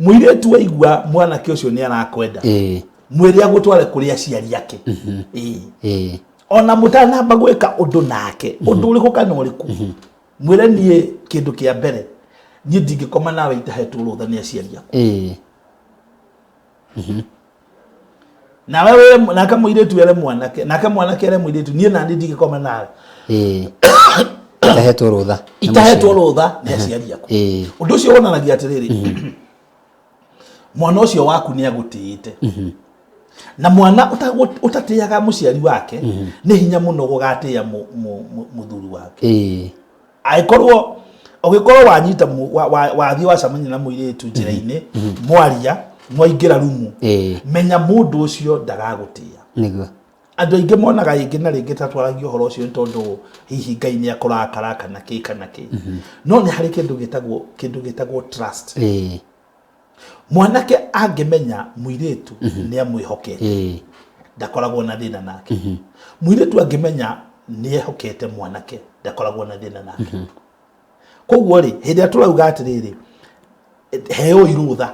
Mũirĩtu waigua mwanake ũcio nĩ arakwenda, mwĩre agũtware kũrĩ aciari ake. Ona mũtanamba gwĩka ũndũ nake, ũndũ ũrĩkũ kana ũrĩkũ, mwĩre, niĩ kĩndũ kĩa mbere, niĩ ndingĩkoma nawe itahetwo rũtha nĩ aciari aku. Nawe wĩre nake mũirĩtu ere mwanake, nake mwanake ere mũirĩtu, niĩ nani ndingĩkoma nawe Itahetwo rũtha nĩ itahetwo mũciari. Rũtha nĩ aciari aku. Ũndũ ũcio wonanagia atĩrĩrĩ, mwana ũcio waku nĩ agũtĩĩte, na mwana ũtatĩaga mũciari wake nĩ hinya mũno gũgatĩĩa mũthuri wake. Angĩkorwo ũgĩkorwo wanyita wathiĩ wacemania na mũirĩtu njĩra-inĩ, mwaria, mwaingĩra rumu, menya mũndũ ũcio ndagagũtĩĩa. Andũ aingĩ monaga rĩngĩ na rĩngĩ ta twaragia ũhoro ũcio nĩ tondũ hihi Ngai nĩ akũrakara kana kĩ kana kĩ, no nĩ harĩ kĩndũ gĩtagwo trust. Mwanake angĩmenya mũirĩtu nĩ amwĩhokete, ndakoragwo na thĩna nake. Mũirĩtu angĩmenya nĩ ehokete mwanake, ndakoragwo na thĩna nake. Koguo rĩ, hĩndĩ ĩrĩa tũrauga atĩrĩrĩ, heo irũtha,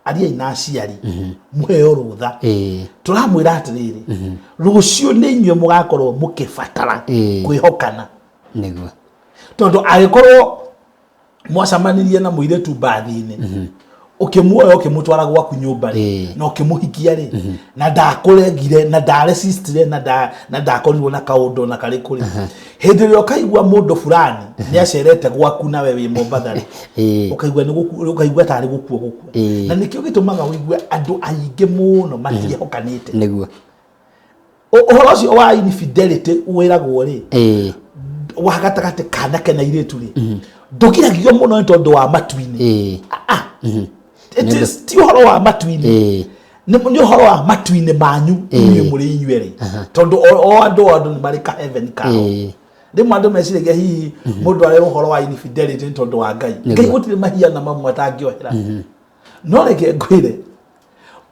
ariai na aciari, mũheo rũtha, tũramwĩra atĩrĩrĩ, rũciũ nĩ inyuĩ mũgakorwo mũkĩbatara kwĩhokana. Tondũ angĩkorwo mwacemanirie na mũirĩtu mbathi-inĩ, ũkĩmuoya, ũkĩmũtwara gwaku nyũmba rĩ, na ũkĩmũhikia rĩ, na ndakũregire na ndaresistire na ndakorirwo na kaũndũ na karĩkũ rĩ, hĩndĩ ĩrĩa ũkaigua mũndũ fulani nĩ acerete gwaku nawe wĩ Mombatha rĩ, ũkaigua tarĩ gũkua gũkua. Na nĩkĩo gĩtũmaga ũigue andũ aingĩ mũno matiĩhokanĩte. Ũhoro ũcio wa infidelity wĩragwo rĩ, wa gatagatĩ kanake na irĩtu rĩ, ndũgiragio mũno nĩ tondũ wa matu-inĩ. Ah, ah. It is ti ũhoro wa matu-inĩ, nĩ ũhoro wa matu-inĩ manyu inyuĩ mũrĩ inyuerĩ, tondũ o andũ nĩ marĩ ka heaven kao. Rĩmwe andũ meciragia hihi mũndũ arerwo ũhoro wa infidelity nĩ tondũ wa Ngai. Ngai gũtirĩ mahiana mamwe atangĩohera. No reke ngwĩre,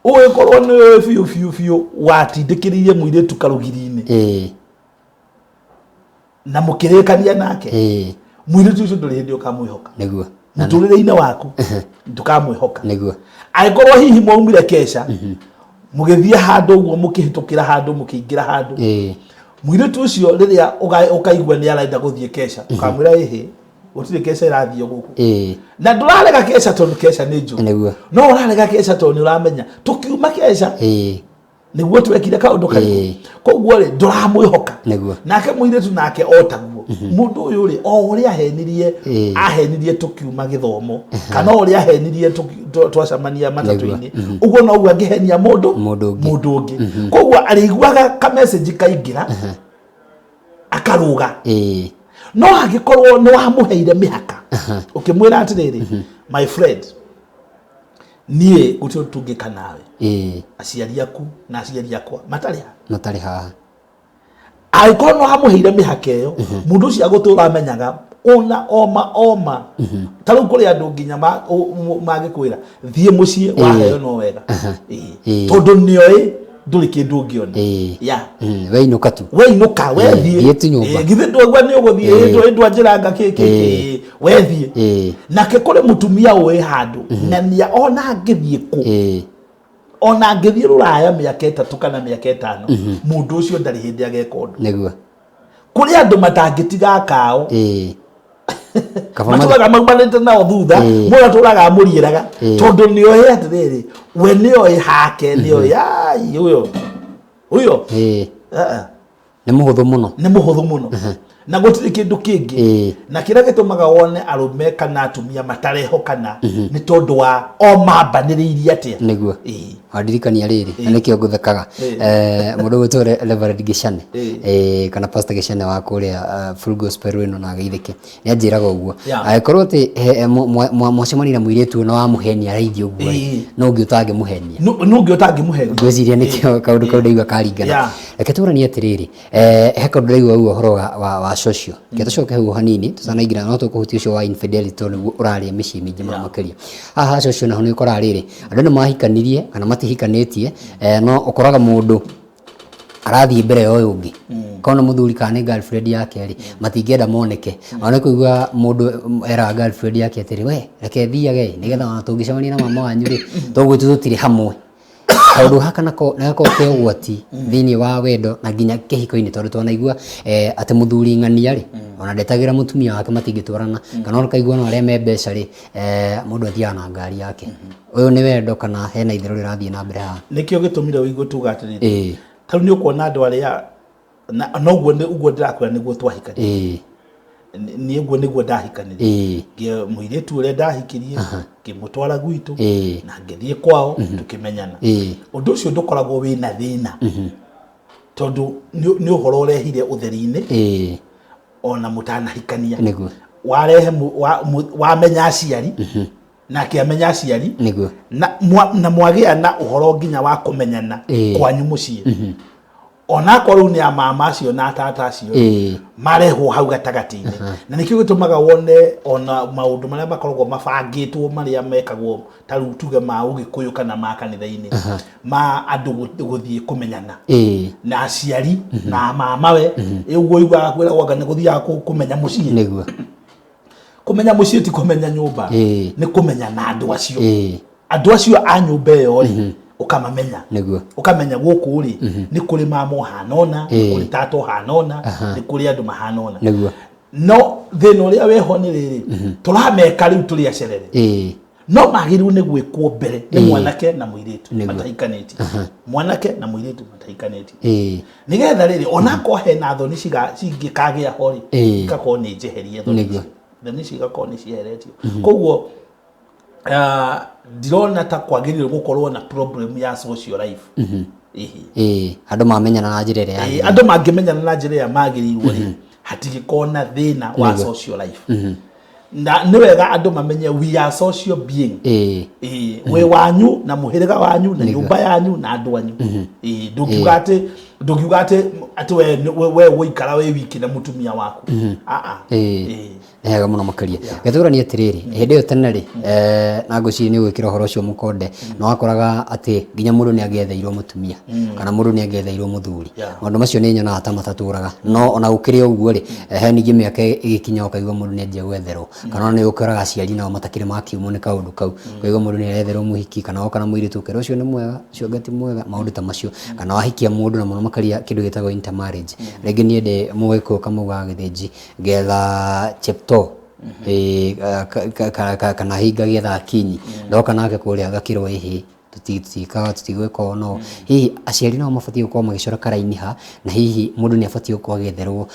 ũgĩkorwo nĩ ũĩ biũ biũ biũ watindĩkĩrĩirie mũirĩtu karũgiri-inĩ na mũkĩrĩkania nake, mũirĩtu ũcio ndũrĩ hĩndĩ ũkamwĩhoka. Mũtũrĩre-inĩ waku ndũkamwĩhoka. Nĩguo. Angĩkorwo hihi mwaumire keca, mũgĩthiĩ handũ ũguo, mũkĩhĩtũkĩra handũ, mũkĩingĩra handũ, mũirĩtu ũcio rĩrĩa ũkaigua nĩ arenda gũthiĩ keca, ũkamwĩra, "Ĩhĩ, gũtirĩ keca ĩrathiĩ gũkũ." Na ndũrarega keca tondũ keca nĩ njũru, no ũrarega keca tondũ nĩ ũramenya tũkiuma keca nĩguo twekire kaũndũ karĩkũ. Koguo rĩ, ndũramwĩhoka. Nake mũirĩtu nake o taguo, mũndũ ũyũ rĩ, o ũrĩa ahenirie, ahenirie tũkiuma gĩthomo, kana o ũrĩa ahenirie twacemania matatũ-inĩ, ũguo noguo angĩhenia mũndũ Mũndũ ũngĩ. Mũndũ ũngĩ. Koguo arĩiguaga kamessage kaingĩra, akarũga. No angĩkorwo nĩ wamũheire mĩhaka, ũkĩmwĩra atĩrĩrĩ, "My friend, niĩ gũtirĩ ũndũ tũngĩka nawe aciari aku na aciari akwa matarĩ ha matarĩ haha." Angĩkorwo nĩ wamũheire mĩhaka ĩyo, mũndũ ũcio agũtũra amenyaga ona oma oma. Ta rĩu kũrĩ andũ nginya mangĩkwĩra thiĩ mũciĩ waheo no wega. Tondũ nĩoĩ ndũrĩ kĩndũ ũngĩona. Ya. Weinũka tu. Weinũka, wethiĩ. Thiĩ tu nyũmba. Githĩ ndwaigua nĩ ũgũthiĩ? Ndwanjĩranga kĩ kĩ kĩ, wethiĩ. Nake kũrĩ mũtumia ũĩ handũ na nĩa ona angĩthiĩ kũ, ona angĩthiĩ rũraya mĩaka 3 kana mĩaka 5, mũndũ ũcio ndarĩ hĩndĩ ageka ũndũ. Kũrĩ andũ matangĩtiga kao. Kaba Matũraga maumanĩte nao thutha. Mũndũ atũraga amũriĩraga tondũ nĩoĩ atĩrĩrĩ, we nĩoĩ hake, nĩoĩ ai ũyũ ũyũ. Ah, ah. Nĩ mũhũthũ mũno. Nĩ mũhũthũ mũno na gũtirĩ kĩndũ kĩngĩ. Na kĩrĩa gĩtũmaga wone arũme kana atumia matarehokana nĩ tondũ wa o mambanĩrĩirie atĩa. Wandirikania rĩrĩ, na nĩkĩo ngũthekaga. Mũndũ ũgwĩtwo Reverend Gĩcane, kana Pastor Gĩcane wa kũrĩa Full Gospel ĩno na Geithĩke, nĩ anjĩraga ũguo. Angĩkorwo atĩ mwacemania na mũirĩtu na wamũhenia raithi ũguo rĩ, no ũngĩ ũtangĩmũhenia. No ũngĩ ũtangĩmũhenia. Ngwĩciria nĩkĩo kaũndũ kau ndaigua karingana. Reke tũranie atĩrĩrĩ, he kaũndũ ndaigua ũguo ũhoro wa social. Reke tũcoke hau hanini tũtanaingĩra, no tũkũhutia ũcio wa infidelity tondũ nĩguo ũrarĩa mĩciĩ mĩingĩ mũno makĩria. Haha ha social naho nĩ ũkoraga rĩrĩ, andũ nĩ mahikanirie kana matihikanĩtie, no ũkoraga mũndũ arathiĩ mbere ya ũyũ ũngĩ. Korwo nĩ mũthuri kana nĩ girlfriend yake rĩ, matingĩenda moneke. Ona nĩ kũigua mũndũ eraga girlfriend yake atĩrĩ, "We reke thiage ĩ, nĩgetha ona tũngĩcemania na mama wanyu rĩ, tũgwĩtua tũtirĩ hamwe." Kaũndũ gaka nako nĩ gakoragwo ke ũgwati thĩinĩ wa wendo na nginya kĩhiko-inĩ, tondũ twanaigua atĩ mũthuri ng'ania rĩ, ona ndetagĩra mũtumia wake, matingĩtwarana, kana ona ũkaigua no arĩa me mbeca rĩ, mũndũ athiaga na ngari yake. Ũyũ nĩ wendo kana hena itherũ rĩrathiĩ na mbere haha? Nĩkĩo gĩtũmire ũigue tuga atĩrĩrĩ, ta rĩu nĩ ũkuona andũ arĩa noguo ũguo ndĩrakwĩra nĩguo twahikanirie. Niĩ ũguo nĩguo ndahikanirie. Mũirĩtu ũrĩa ndahikirie, ngĩmũtwara gwitũ na ngĩthiĩ kwao, tũkĩmenyana. Ũndũ ũcio ndũkoragwo wĩna thĩna tondũ nĩ ũhoro ũrehire ũtheri-inĩ ona mũtanahikania. Warehe wamenya aciari, nake amenya aciari, na mwagĩa na ũhoro nginya wa kũmenyana kwanyu mũciĩ, onakorwo rĩu nĩ amama acio na atata acio marehwo hau gatagatĩ-inĩ. Na nĩkĩo gĩtũmaga wone ona maũndũ marĩa makoragwo mabangĩtwo, marĩa mekagwo ta rĩu tuge ma ũgĩkũyũ kana ma kanitha-inĩ, ma andũ gũthiĩ kũmenyana na aciari na mamawe. Ũguo ũiguaga kwĩragwo anga nĩ gũthiaga kũmenya mũciĩ. Kũmenya mũciĩ ti kũmenya nyũmba, nĩ kũmenya na andũ acio, andũ acio a nyũmba ĩyo rĩ, ũkamamenya. Ũkamenya gũkũ rĩ, nĩ kũrĩ mama ũhana ũna, nĩ kũrĩ tata ũhana ũna, nĩ kũrĩ andũ mahana ũna. No thĩna ũrĩa wĩho nĩ rĩrĩ, tũrameka rĩu tũrĩ acerere, no magĩrĩirwo nĩ gwĩkwo mbere nĩ mwanake na mũirĩtu matahikanĩtie, mwanake na mũirĩtu matahikanĩtie, nĩgetha rĩrĩ, onakorwo hena thoni cingĩkagĩa ho rĩ, igakorwo nĩ njeherie thoni icio, thoni icio igakorwo nĩ cieheretio. Koguo ndirona ta kwagĩrĩirwo gũkorwo na problem ya social life. Ĩhĩ. Andũ mamenyana na njĩra ĩrĩa yagĩrĩire. Andũ mangĩmenyana na njĩra ĩrĩa magĩrĩirwo rĩ, hatingĩkorwo na thĩna wa social life. Na nĩ wega andũ mamenye we are social being. Wĩ wanyu na mũhĩrĩga wanyu na nyũmba yanyu na andũ anyu. Ndũngiuga atĩ Ndũngiuga atĩ we ũgũikara wĩ wiki na mũtumia waku. Aa. Ĩĩ. Nĩ hega mũno makĩria. Gĩtũrani atĩrĩrĩ, hĩndĩ ĩyo tene rĩ, na ngwĩciria nĩ ũgwĩkĩra ũhoro ũcio mũkonde, nĩ wakoraga atĩ nginya mũndũ nĩ angĩetheirwo mũtumia kana mũndũ nĩ angĩetheirwo mũthuri. Maũndũ macio nĩ nyonaga ta matatũraga. No ona gũkĩrĩ ũguo rĩ, he ningĩ mĩaka ĩgĩkinya ũkaigua mũndũ nĩ anjia gwetherwo. Kana ona nĩ ũkoraga aciari nao matakĩrĩ makiumwo nĩ kaũndũ kau. Ũkaigua mũndũ nĩ aretherwo mũhiki kana woka na mũirĩtu ũkerwo ũcio nĩ mwega, ũcio anga ti mwega, maũndũ ta macio. Kana wahikia mũndũ na mũno makĩria kĩndũ gĩtagwo intermarriage. Rĩngĩ niĩ ndĩ mũgĩkũyũ Kamau wa Gĩthĩnji, ngetha Cheptoo kana hihi ngagĩetha Akinyi, ndoka nake kũrĩa ngakĩrwo ĩhĩ tũtiĩkaga tũtigwĩka ũũ na ũũ. Hihi aciari nao mabatiĩ gũkorwo magĩcora karaini ha, na hihi mũndũ nĩ abatiĩ gũkorwo agĩetherwo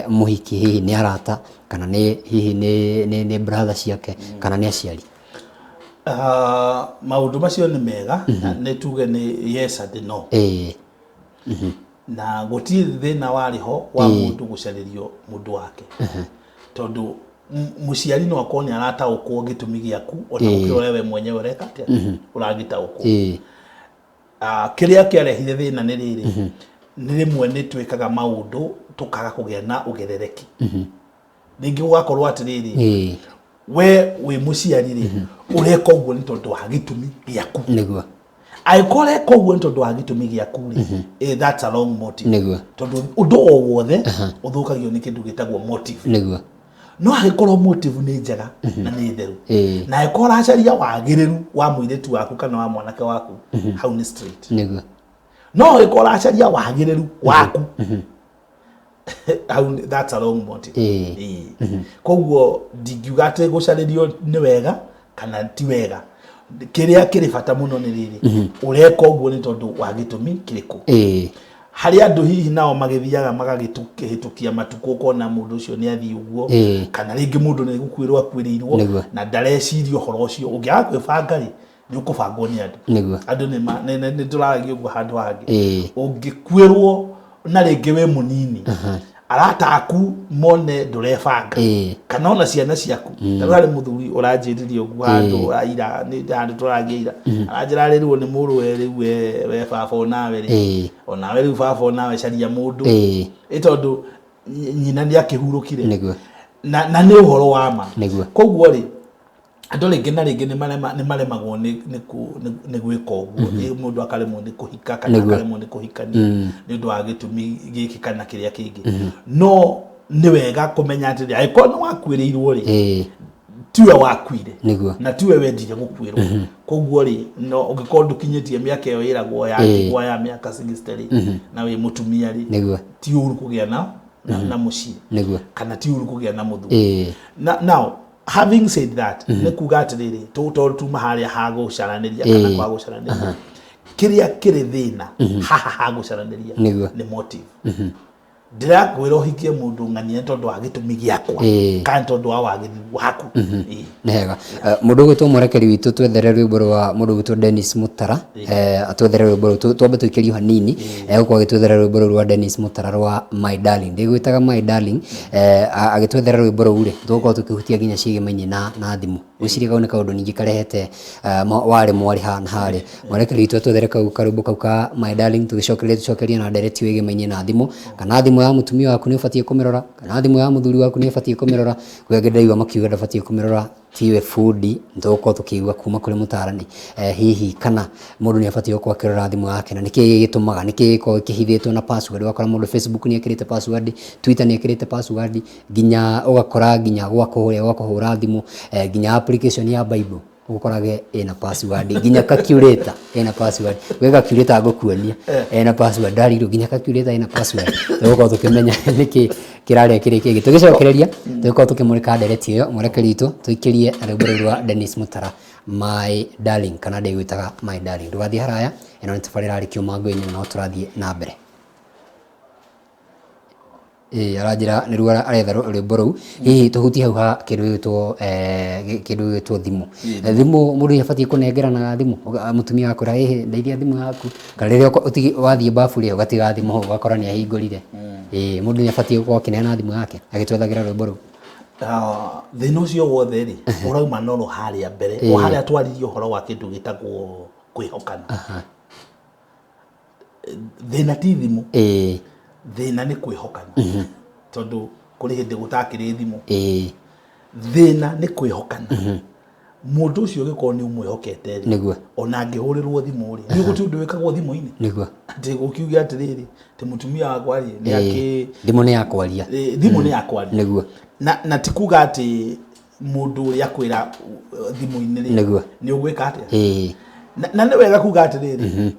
mũhiki hihi nĩ arata kana nĩ hihi nĩ brother ciake kana nĩ aciari? Maũndũ macio nĩ mega, nĩ tuge nĩ yes and no. Na gũtirĩ thĩna warĩ ho wa mũndũ gũcarĩrio mũndũ wake, tondũ mũciari no akorwo nĩ arataũkwo gĩtũmi gĩaku ona gũkĩra ũrĩa we mwenyewe ũreka atĩa ũragĩtaũkwo. Kĩrĩa kĩarehire thĩna nĩ rĩrĩ, nĩ rĩmwe nĩ twĩkaga maũndũ tũkaga kũgĩa na ũgerereki. Rĩngĩ gũgakorwo atĩrĩrĩ, we wĩ mũciari rĩ, ũreka ũguo nĩ tondũ wa gĩtũmi gĩaku. Angĩkorwo ũreka ũguo nĩ tondũ wa gĩtũmi gĩaku rĩ, that's a wrong motive. Tondũ ũndũ o wothe ũthũkagio nĩ kĩndũ gĩtagwo motive. No angĩkorwo motive nĩ njega na nĩ theru, na angĩkorwo ũracaria wagĩrĩru wa mũirĩtu waku kana wa mwanake waku, hau nĩ straight. No angĩkorwo ũracaria wagĩrĩru waku, hau that's a wrong motive. Koguo ndingiuga atĩ gũcarĩrio nĩ wega kana ti wega. Kĩrĩa kĩrĩ bata mũno nĩ rĩrĩ, ũreka ũguo nĩ tondũ wa gĩtũmi kĩrĩkũ. Harĩ andũ hihi nao magĩthiaga magagĩhĩtũkia matukũ, ũkona mũndũ ũcio nĩ athiĩ ũguo, kana rĩngĩ mũndũ nĩ gũkuĩrwo akuĩrĩirwo na ndareciria ũhoro ũcio. Ũngĩaga kwĩbanga rĩ, nĩ ũkũbangwo nĩ andũ. Andũ nĩ tũraragia ũguo handũ hangĩ. Ũngĩkuĩrwo na rĩngĩ wĩ mũnini, arata aku mone ndũrebanga, kana ona ciana ciaku. Ta rĩu harĩ mũthuri ũranjĩrire ũguo handũ ira, nĩ handũ tũragia ira, aranjĩra arĩrwo nĩ mũrũwe rĩu, we baba onawe rĩ, onawe rĩu baba onawe caria mũndũ. Ĩ tondũ nyina nĩ akĩhurũkire. Na nĩ ũhoro wa ma. Koguo rĩ, andũ rĩngĩ na rĩngĩ nĩ maremagwo nĩ gwĩka ũguo. Mũndũ akaremwo nĩ kũhika kana akaremwo nĩ kũhikania nĩ ũndũ wa gĩtũmi gĩkĩ kana kĩrĩa kĩngĩ. No nĩ wega kũmenya atĩrĩ, angĩkorwo nĩ wakuĩrĩirwo rĩ, tiwe wakuire na tiwe wendire gũkuĩrwo. Koguo rĩ, no ũngĩkorwo ndũkinyĩtie mĩaka ĩyo ĩragwo ya ndigwa ya mĩaka 60 rĩ, na wĩ mũtumia rĩ, ti ũru kũgĩa na mũciĩ kana ti ũru kũgĩa na mũthuri. Now having said that, nĩ kuga atĩrĩrĩ, tondũ tuma harĩa ha gũcaranĩria kana kwa gũcaranĩria, kĩrĩa kĩrĩ thĩna haha ha gũcaranĩria nĩ motive. Ndĩrakwĩra ũhikie mũndũ ng'ania nĩ tondũ wa gĩtũmi gĩakwa kana nĩ tondũ wa wagĩrĩru waku. Nĩ hega. Mũndũ ũgwĩtwo mwerekeri witũ twethere rwĩmbo rwa mũndũ ũgwĩtwo Dennis Mutara, atwethere rwĩmbo rũu twambe tũikĩrio hanini. Egũkorwo agĩtwethera rwĩmbo rũu rwa Dennis Mutara rwa My Darling. Ndĩgwĩtaga My Darling. Agĩtwethera rwĩmbo rũu rĩ, tũgũkorwo tũkĩhutia nginya ciĩgĩmainĩ na thimũ. Ngwĩciria kau nĩ kaũndũ ningĩ karehete warĩ mwarĩ haha na harĩa. Mwerekeri witũ atwethere kau karwĩmbo kau ka My Darling, tũgĩcokereria tũcokerie na ndereti ĩgĩmainie na thimũ. Kana thimũ ya mũtumia waku nĩ ũbatiĩ kũmĩrora, kana thimũ ya mũthuri waku nĩ ũbatiĩ kũmĩrora. Kwĩ angĩ ndĩraigua makiuga ndũbatiĩ kũmĩrora, tiwe bundi. Nĩ tũgũkorwo tũkĩigua kuma kũrĩ mũtarani, hihi kana mũndũ nĩ abatiĩ gũkorwo akĩrora thimũ yake, na nĩkĩ gĩgĩtũmaga, nĩkĩ gĩkoragwo kĩhithĩtwo na password. Ũgakora mũndũ Facebook nĩ ekĩrĩte password, Twitter nĩ ekĩrĩte password, nginya ũgakora nginya gwa kũrĩa gwa kũhũra thimũ, nginya application ya Bible ũkorage ĩna password, nginya calculator ĩna password. Gwĩ calculator ngũkuonia ĩna password, ndarigirwo nginya calculator ĩna password. Tũgũkorwo tũkĩmenya nĩkĩ kĩrarĩa kĩrĩ kĩngĩ. Tũgĩcokereria tũgũkorwo tũkĩmũrĩka ndereti ĩyo, mwerekeri witũ tũikĩrie rwĩmbo rũu rwa Dennis Mutara, My Darling, kana ndĩgwĩtaga My Darling. Ndũgathiĩ haraya, ĩno nĩ tabarĩra yarĩ Kĩũma Ngũĩ-inĩ na no tũrathiĩ na mbere. Ĩĩ aranjĩra nĩruo aretha rwĩmbo rũu. Hihi tũhutie hau ha kĩndũ gĩgwĩtwo kĩndũ gĩgwĩtwo thimũ. Thimũ mũndũ nĩ abatiĩ kũnengeranaga thimũ, mũtumia agakwĩra ĩhĩ ndeithia thimũ yaku, kana rĩrĩa wathiĩ babu rĩ ũgatiga thimũ hau ũgakora nĩ ahingũrire. Ĩĩ mũndũ nĩ abatiĩ gũkorwo akĩneana thimũ yake agĩtwethagĩra rwĩmbo rũu. Thĩna ũcio wothe rĩ, ũrauma na oro harĩa mbere, o harĩa twaririe ũhoro wa kĩndũ gĩtagwo kwĩhokana. Thĩna ti thimũ. Thĩna nĩ kwĩhokana, tondũ kũrĩ hĩndĩ gũtakĩrĩ thimũ. Thĩna nĩ kwĩhokana. Mũndũ ũcio ũgĩkorwo nĩ ũmwĩhokete rĩ, ona angĩhũrĩrwo thimũ rĩ, nĩ gũtirĩ ũndũ wĩkagwo thimũ-inĩ. Atĩ gũkiuge atĩrĩrĩ, atĩ mũtumia wakwa rĩ, nĩ akĩ Thimũ nĩ ya kwaria. Thimũ nĩ ya kwaria. Na ti kuga atĩ mũndũ ũrĩa akwĩra thimũ-inĩ rĩ, nĩ ũgwĩka atĩa. Na nĩ wega kuga atĩrĩrĩ,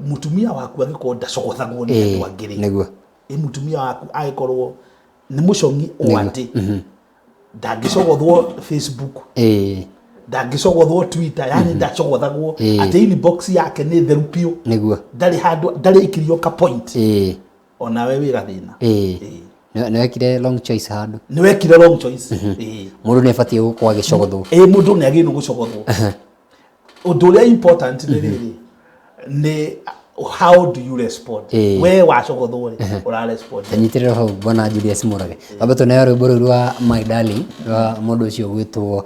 mũtumia waku angĩkorwo ndacogothagwo nĩ andũ angĩ rĩ, mũtumia waku angĩkorwo nĩ mũcong'i o atĩ ndangĩcogothwo Facebook, ndangĩcogothwo Twitter, yani ndacogothagwo, atĩ inbox yake nĩ theru biũ, ndarĩ handũ, ndarĩ ikirio ka point, onawe wĩ gathĩna. Nĩ wekire wrong choice handũ. Nĩ wekire wrong choice. Mũndũ nĩ abatiĩ gũkorwo agĩcogothwo. Mũndũ nĩ agĩrĩirwo gũcogothwo. Ũndũ ũrĩa important nĩ rĩrĩ, nĩ how do you respond? We wacogothwo rĩ, ũra respond? Tanyitĩrĩra hau, bwana Julius Mũrage. Wambe tũneo rwĩmbo rũu rwa My Darling rwa mũndũ ũcio ũgwĩtwo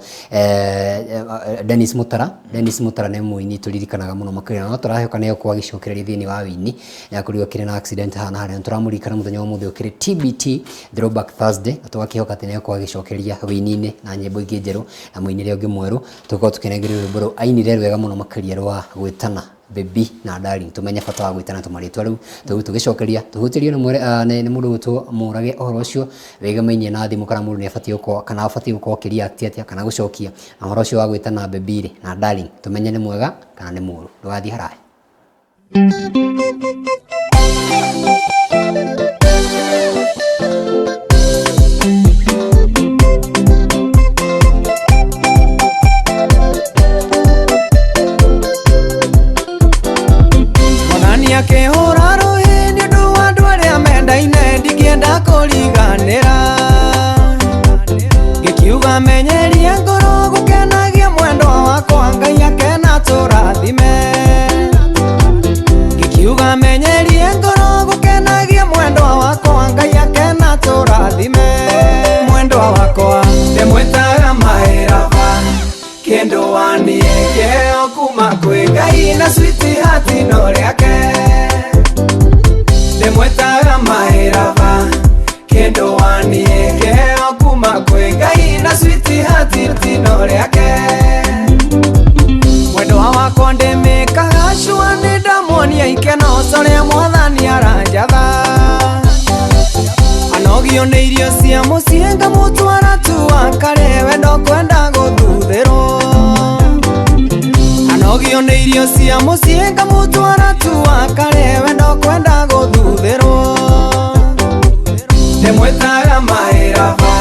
Dennis Mutara. Dennis Mutara nĩ mũini tũririkanaga mũno makĩria, na no tũrahoka nĩ egũkorwo agĩcokereria thĩinĩ wa wĩini. Nĩ akorirwo akĩrĩ na accident haha na harĩa. Tũramũririkana mũthenya wa ũmũthĩ ũkĩrĩ TBT, Throwback Thursday, na tũgakĩhoka atĩ nĩ egũkorwo agĩcokereria wĩini-inĩ na nyĩmbo ingĩ njerũ na mũinĩre ũngĩ mwerũ. Tũgũkorwo tũkĩnengereria rwĩmbo rũu ainire rwega mũno makĩria rwa gwĩtana baby na darling, tumenye bata wa gwĩtana tũmarĩtwa rĩu. Tũgu tũgĩcokeria tũhutĩrio nĩ mwere, nĩ mũndũ ũgwĩtwo Mũrage ũhoro ũcio wĩgamainie na thimũ, kana mũndũ nĩ abatiĩ gũkorwo, kana abatiĩ gũkorwo akĩ-react atĩa kana gũcokia na ũhoro ũcio wa gwĩtana baby rĩ na darling, tũmenye nĩ mwega kana nĩ mũũru. Ndũgathiĩ haraya. Mwathani akĩhũra rũhĩ nĩ ũndũ wa andũ arĩa mendaine, ndingĩenda kũriganĩra. Ngĩkiuga menyerie ngoro gũkenagia mwendwa wakwa, Ngai akena tũrathime. Ngĩkiuga menyerie ngoro gũkenagia mwendwa wakwa, Ngai akena tũrathime. Mwendwa wakwa ndĩmwĩtaga maĩraba, kĩndũ waniĩ kĩheo kuma kwĩ Ngai na sweetheart no rĩake. Ndĩmwĩtaga maĩraba, kĩndũ waniĩ kĩheo kuma kwĩ Ngai na sweetheart no rĩake. Mwendwa wakwa ndĩmĩkaga cua, nĩ ndamuonia ikeno ũrĩa mwathani aranjatha. Anogio nĩ irio cia mũciĩ ngamũtwara tu akare, wendo kwenda gũthuthĩrwo. Anogio nĩ irio cia mũciĩ ngamũtwara tu akare, wendo kwenda gũthuthĩrwo. Ndĩmwĩtaga maĩraba,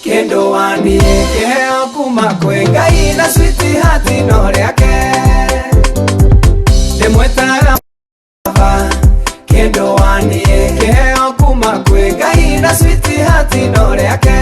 kĩndũ waniĩ kĩheo kuma kwĩ Ngai na sweetheart no rĩake. Ndĩmwĩtaga kĩndũ waniĩ kĩheo kuma kwĩ Ngai na sweetheart no rĩake.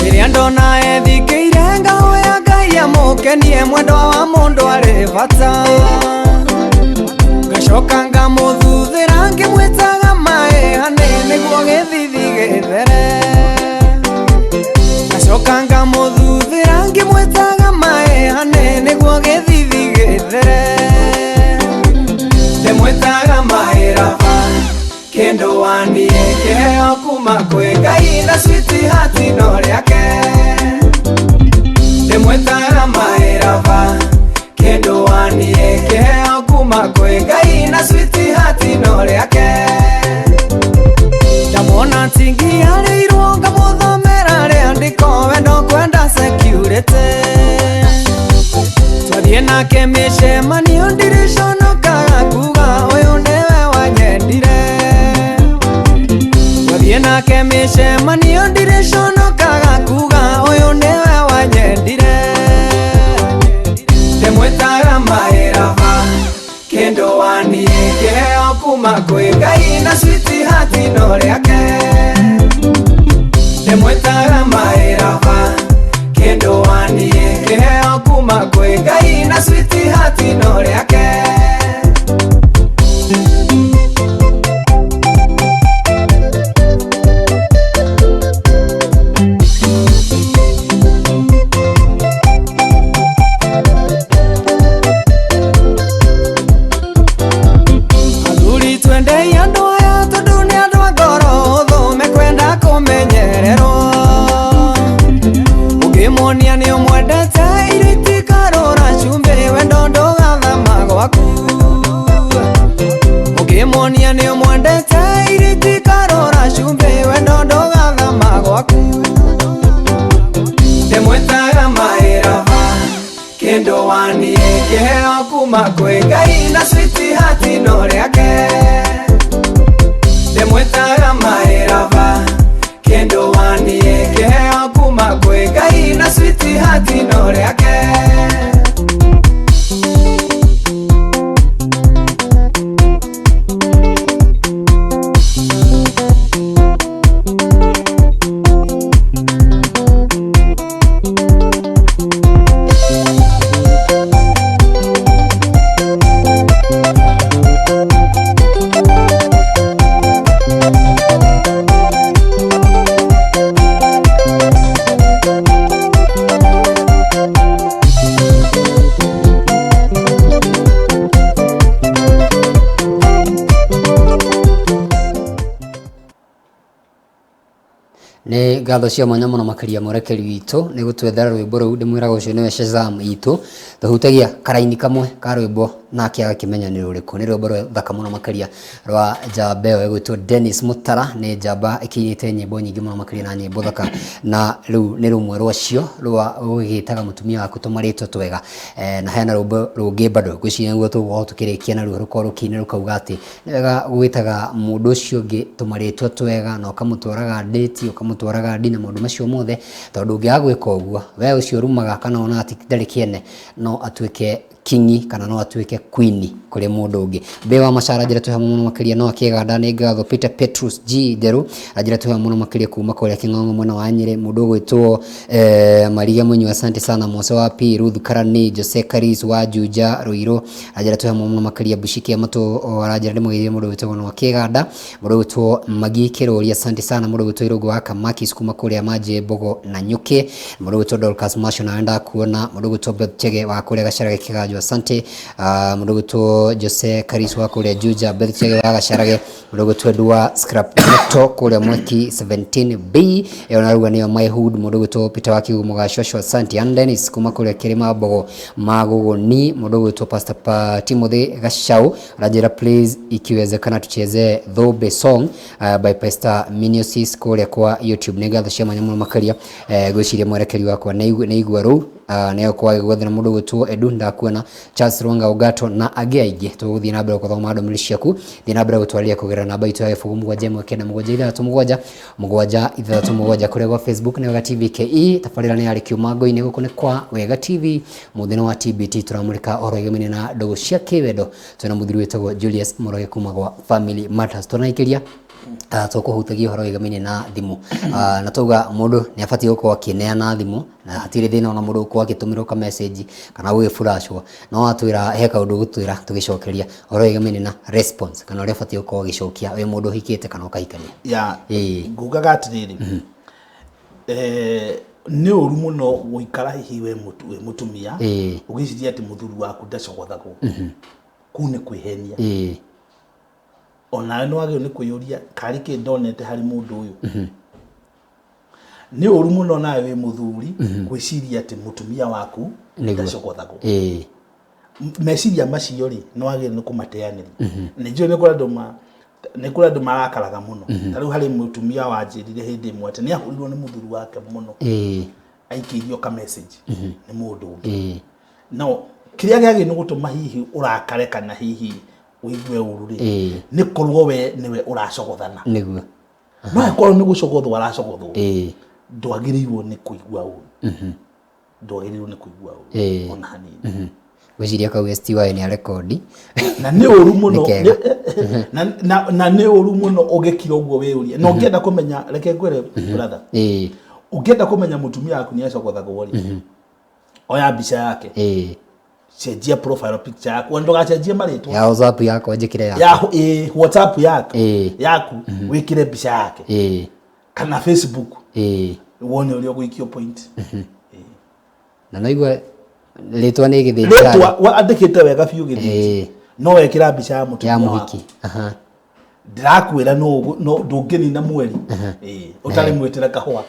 Rĩrĩa ndona ethikĩire ngahoya Ngai amũkenie, mwendwa wa mũndũ arĩ bata. Ngacoka ngamũthuthĩra ngĩmwĩtaga maĩ hanĩ nĩguo gĩthithi gĩthere. Ngacoka ngamũthuthĩra ngĩmwĩtaga maĩ hanĩ nĩguo gĩthithi gĩthere. Ndĩmwĩtaga maĩraba, kĩndũ waniĩ kĩheo kuma kwĩ Ngai na sweetheart no rĩake. Ndĩmwĩtaga maĩraba, kĩndũ waniĩ kĩheo kuma kwĩ Ngai na sweetheart no rĩake. Ndamwona tingĩarĩirwo ngamũthomera rĩandĩko, wendo kwenda security. Twathiĩ nake mĩcemanio ndiriconokaga kuga ũyũ nĩwe wanyendire. Twathiĩ nake mĩcemanio ndiriconokaga kuga ũyũ nĩwe wanyendire. Ndĩmwĩtaga maĩraba, kĩndũ waniĩ kĩheo kuma kwĩ Ngai na sweetheart no rĩake. Ndĩmwĩtaga maĩraba, kĩndũ waniĩ kĩheo kuma kwĩ Ngai na sweetheart no rĩake. kuma kwĩ Ngai na sweetheart no rĩake. Ndĩmwĩtaga my lover, kĩndũ waniĩ kĩheo kuma kwĩ Ngai na sweetheart no rĩake. Nĩ ngatho cia mwanya mũno makĩria mwerekeri witũ nĩ gũtwethera rwĩmbo rũu. Ndĩmwĩraga ũcio nĩwe Shazam itũ, tũhutagia karaini kamwe ka rwĩmbo nake agakĩmenya nĩ rũrĩkũ. Nĩ rwĩmbo rũthaka mũno makĩria rwa njamba ĩyo ĩgwĩtwo Dennis Mutara. Nĩ njamba ĩkĩinĩte nyĩmbo nyingĩ mũno makĩria na nyĩmbo thaka, na rĩu nĩ rũmwe rwacio rwa gũgĩtaga mũtumia waku tũmarĩtwa twega. Na hena rwĩmbo rũngĩ bado ngwĩciria nĩguo tũgũkorwo tũkĩrĩkia naruo, rũkorwo rũkĩina rũkauga atĩ nĩ wega gwĩtaga mũndũ ũcio ũngĩ tũmarĩtwa twega na ũkamũtwaraga date, ũkamũtwaraga dinner, maũndũ macio mothe, tondũ ũngĩaga gwĩka ũguo, we ũcio ũrumaga kana onaga atĩ ndarĩ kĩene, no atuĩke kingi kana no atuĩke queen kũrĩ mũndũ ũngĩ. Mbĩ wa Macara njĩra twĩ hamwe mũno makĩria, no akĩganda nĩ ngatho. Peter Petrus G Njerũ anjĩra twĩ hamwe mũno makĩria kuma kũrĩa Kĩng'ong'o mwena wa Nyĩrĩ. Mũndũ ũgwĩtwo Maria Mũnyua, asante sana. Mose wa P, Ruth Karani, Jose Karis wa Juja Ruiru anjĩra twĩ hamwe mũno makĩria. Mbuciki ya Matũ aranjĩra ndĩmũgeithie mũndũ ũgwĩtwo no akĩganda. Mũndũ ũgwĩtwo Magi Kĩrũri, asante sana. Mũndũ ũgwĩtwo Irũngũ wa Kamakis kuma kũrĩa Manjĩ Mbogo na Nyũkĩ. Mũndũ ũgwĩtwo Dorcas Masho nawe ndakuona. Mũndũ ũgwĩtwo Beth Chege wa kũrĩa Gacarage Kĩganjo, asante. Mũndũ ũgwĩtwo Jose Karis wa kũrĩa Juja, Beth Chege wa Gacarage. Mũndũ ũgwĩtwo Edua Scrap Meto kũrĩa Mweki 17B, ĩyo narauga nĩyo my hood. Mũndũ ũgwĩtwo Peter wa Kigumo Gacocwo, asante. Ann Dennis kuma kũrĩa Kĩrĩma Mbogo Magũgũni. Mũndũ ũgwĩtwo Pastor Timothy Gacau aranjĩra please ikiwezekana tuchezee Thũmbĩ song by Pastor Miniosis kũrĩa kwa YouTube. Nĩ ngatho cia mwanya mũno makĩria. Ngwĩciria mwerekeri wakwa nĩ aigua rũu, nĩ egũkorwo agĩgwethera mũndũ ũgwĩtwo Edu ndakuona, Charles Rwanga Ogato na angĩ aingĩ. Tũgũthiĩ na mbere gũthoma ndũmĩrĩri ciaku, thiĩ na mbere gũtwarĩria kũgerera namba itũ ya gĩbũgũ 7 1 9 7 6 7 7 6 7 kũrĩa gwa Facebook nĩ Wega TV KE. Tabarĩra nĩ yarĩ Kĩũmango-inĩ, gũkũ nĩ kwa Wega TV. Mũthenya wa TBT tũramũrĩka ũhoro wĩgamaine na ndũgũ cia kĩwendo. Twĩna mũthuri wĩtagwo Julius Moroge kuma gwa Family Matters. Tũranĩkĩria tũkũhutagia ũhoro wĩgamaine na thimũ, na twauga mũndũ nĩ abatiĩ gũkorwo akĩneana thimũ na hatirĩ thĩna ona mũndũ gũkorwo agĩtũmĩrwo ka message kana gũgĩburacwo. No watwĩra he kaũndũ ũgũtwĩra tũgĩcokeria ũhoro wĩgamaine na response kana ũrĩa ũbatiĩ gũkorwo ũgĩcokia wĩ mũndũ ũhikĩte kana ũkahikania. Ya. Ĩĩ. Ngugaga atĩrĩrĩ, nĩ ũru mũno gũikara hihi we wĩ mũtumia ũgĩciria atĩ mũthuri waku ndacogothagwo. Kũu nĩ kwĩhenia. Onawe nĩ wagĩrĩirwo nĩ kwĩyũria karĩ kĩ ndonete harĩ mũndũ ũyũ. Nĩ ũru mũno nawe wĩ mũthuri gwĩciria atĩ mũtumia waku ndacogothagwo. Meciria macio rĩ, nĩ wagĩrĩirwo nĩ kũmateanĩria. Nĩ njũĩ nĩ kũrĩ andũ ma nĩ kũrĩ andũ marakaraga mũno. Ta rĩu harĩ mũtumia wanjĩrire hĩndĩ ĩmwe atĩ nĩ ahũrirwo nĩ mũthuri wake mũno. Aikĩirio ka message nĩ mũndũ ũngĩ. No kĩrĩa kĩagĩrĩirwo nĩ gũtũma hihi ũrakare kana hihi ũigue ũru rĩ, nĩ korwo we nĩwe ũracogothana. Nĩguo. No angĩkorwo nĩ gũcogothwo aracogothwo, ndwagĩrĩirwo nĩ kũigua ũru. Ndwagĩrĩirwo nĩ kũigua ũru ona hanini. Ngwĩciria kau STY nĩ arekondi. Na nĩ ũru mũno. Na nĩ ũru mũno ũgĩkira ũguo wĩyũrie. Na ũngĩenda kũmenya, reke ngwĩre brother. Ũngĩenda kũmenya mũtumia waku nĩ acogothagwo rĩ, oya mbica yake. Cenjia profile picture yaku, ona ndũgacenjie marĩtwa. Ya WhatsApp yakwa njĩkĩre yaku. Ya WhatsApp yaku. Yaku wĩkĩre mbica yake. Kana Facebook. Wone ũrĩa ũgũikio point. Na no igue rĩtwa nĩ Gĩthĩnji. Rĩtwa andĩkĩte wega biũ Gĩthĩnji. No wekĩra mbica ya mũtumia ya mũhiki. Ndĩrakwĩra no ndũngĩnina mweri ũtarĩ mwĩtĩre kahũa.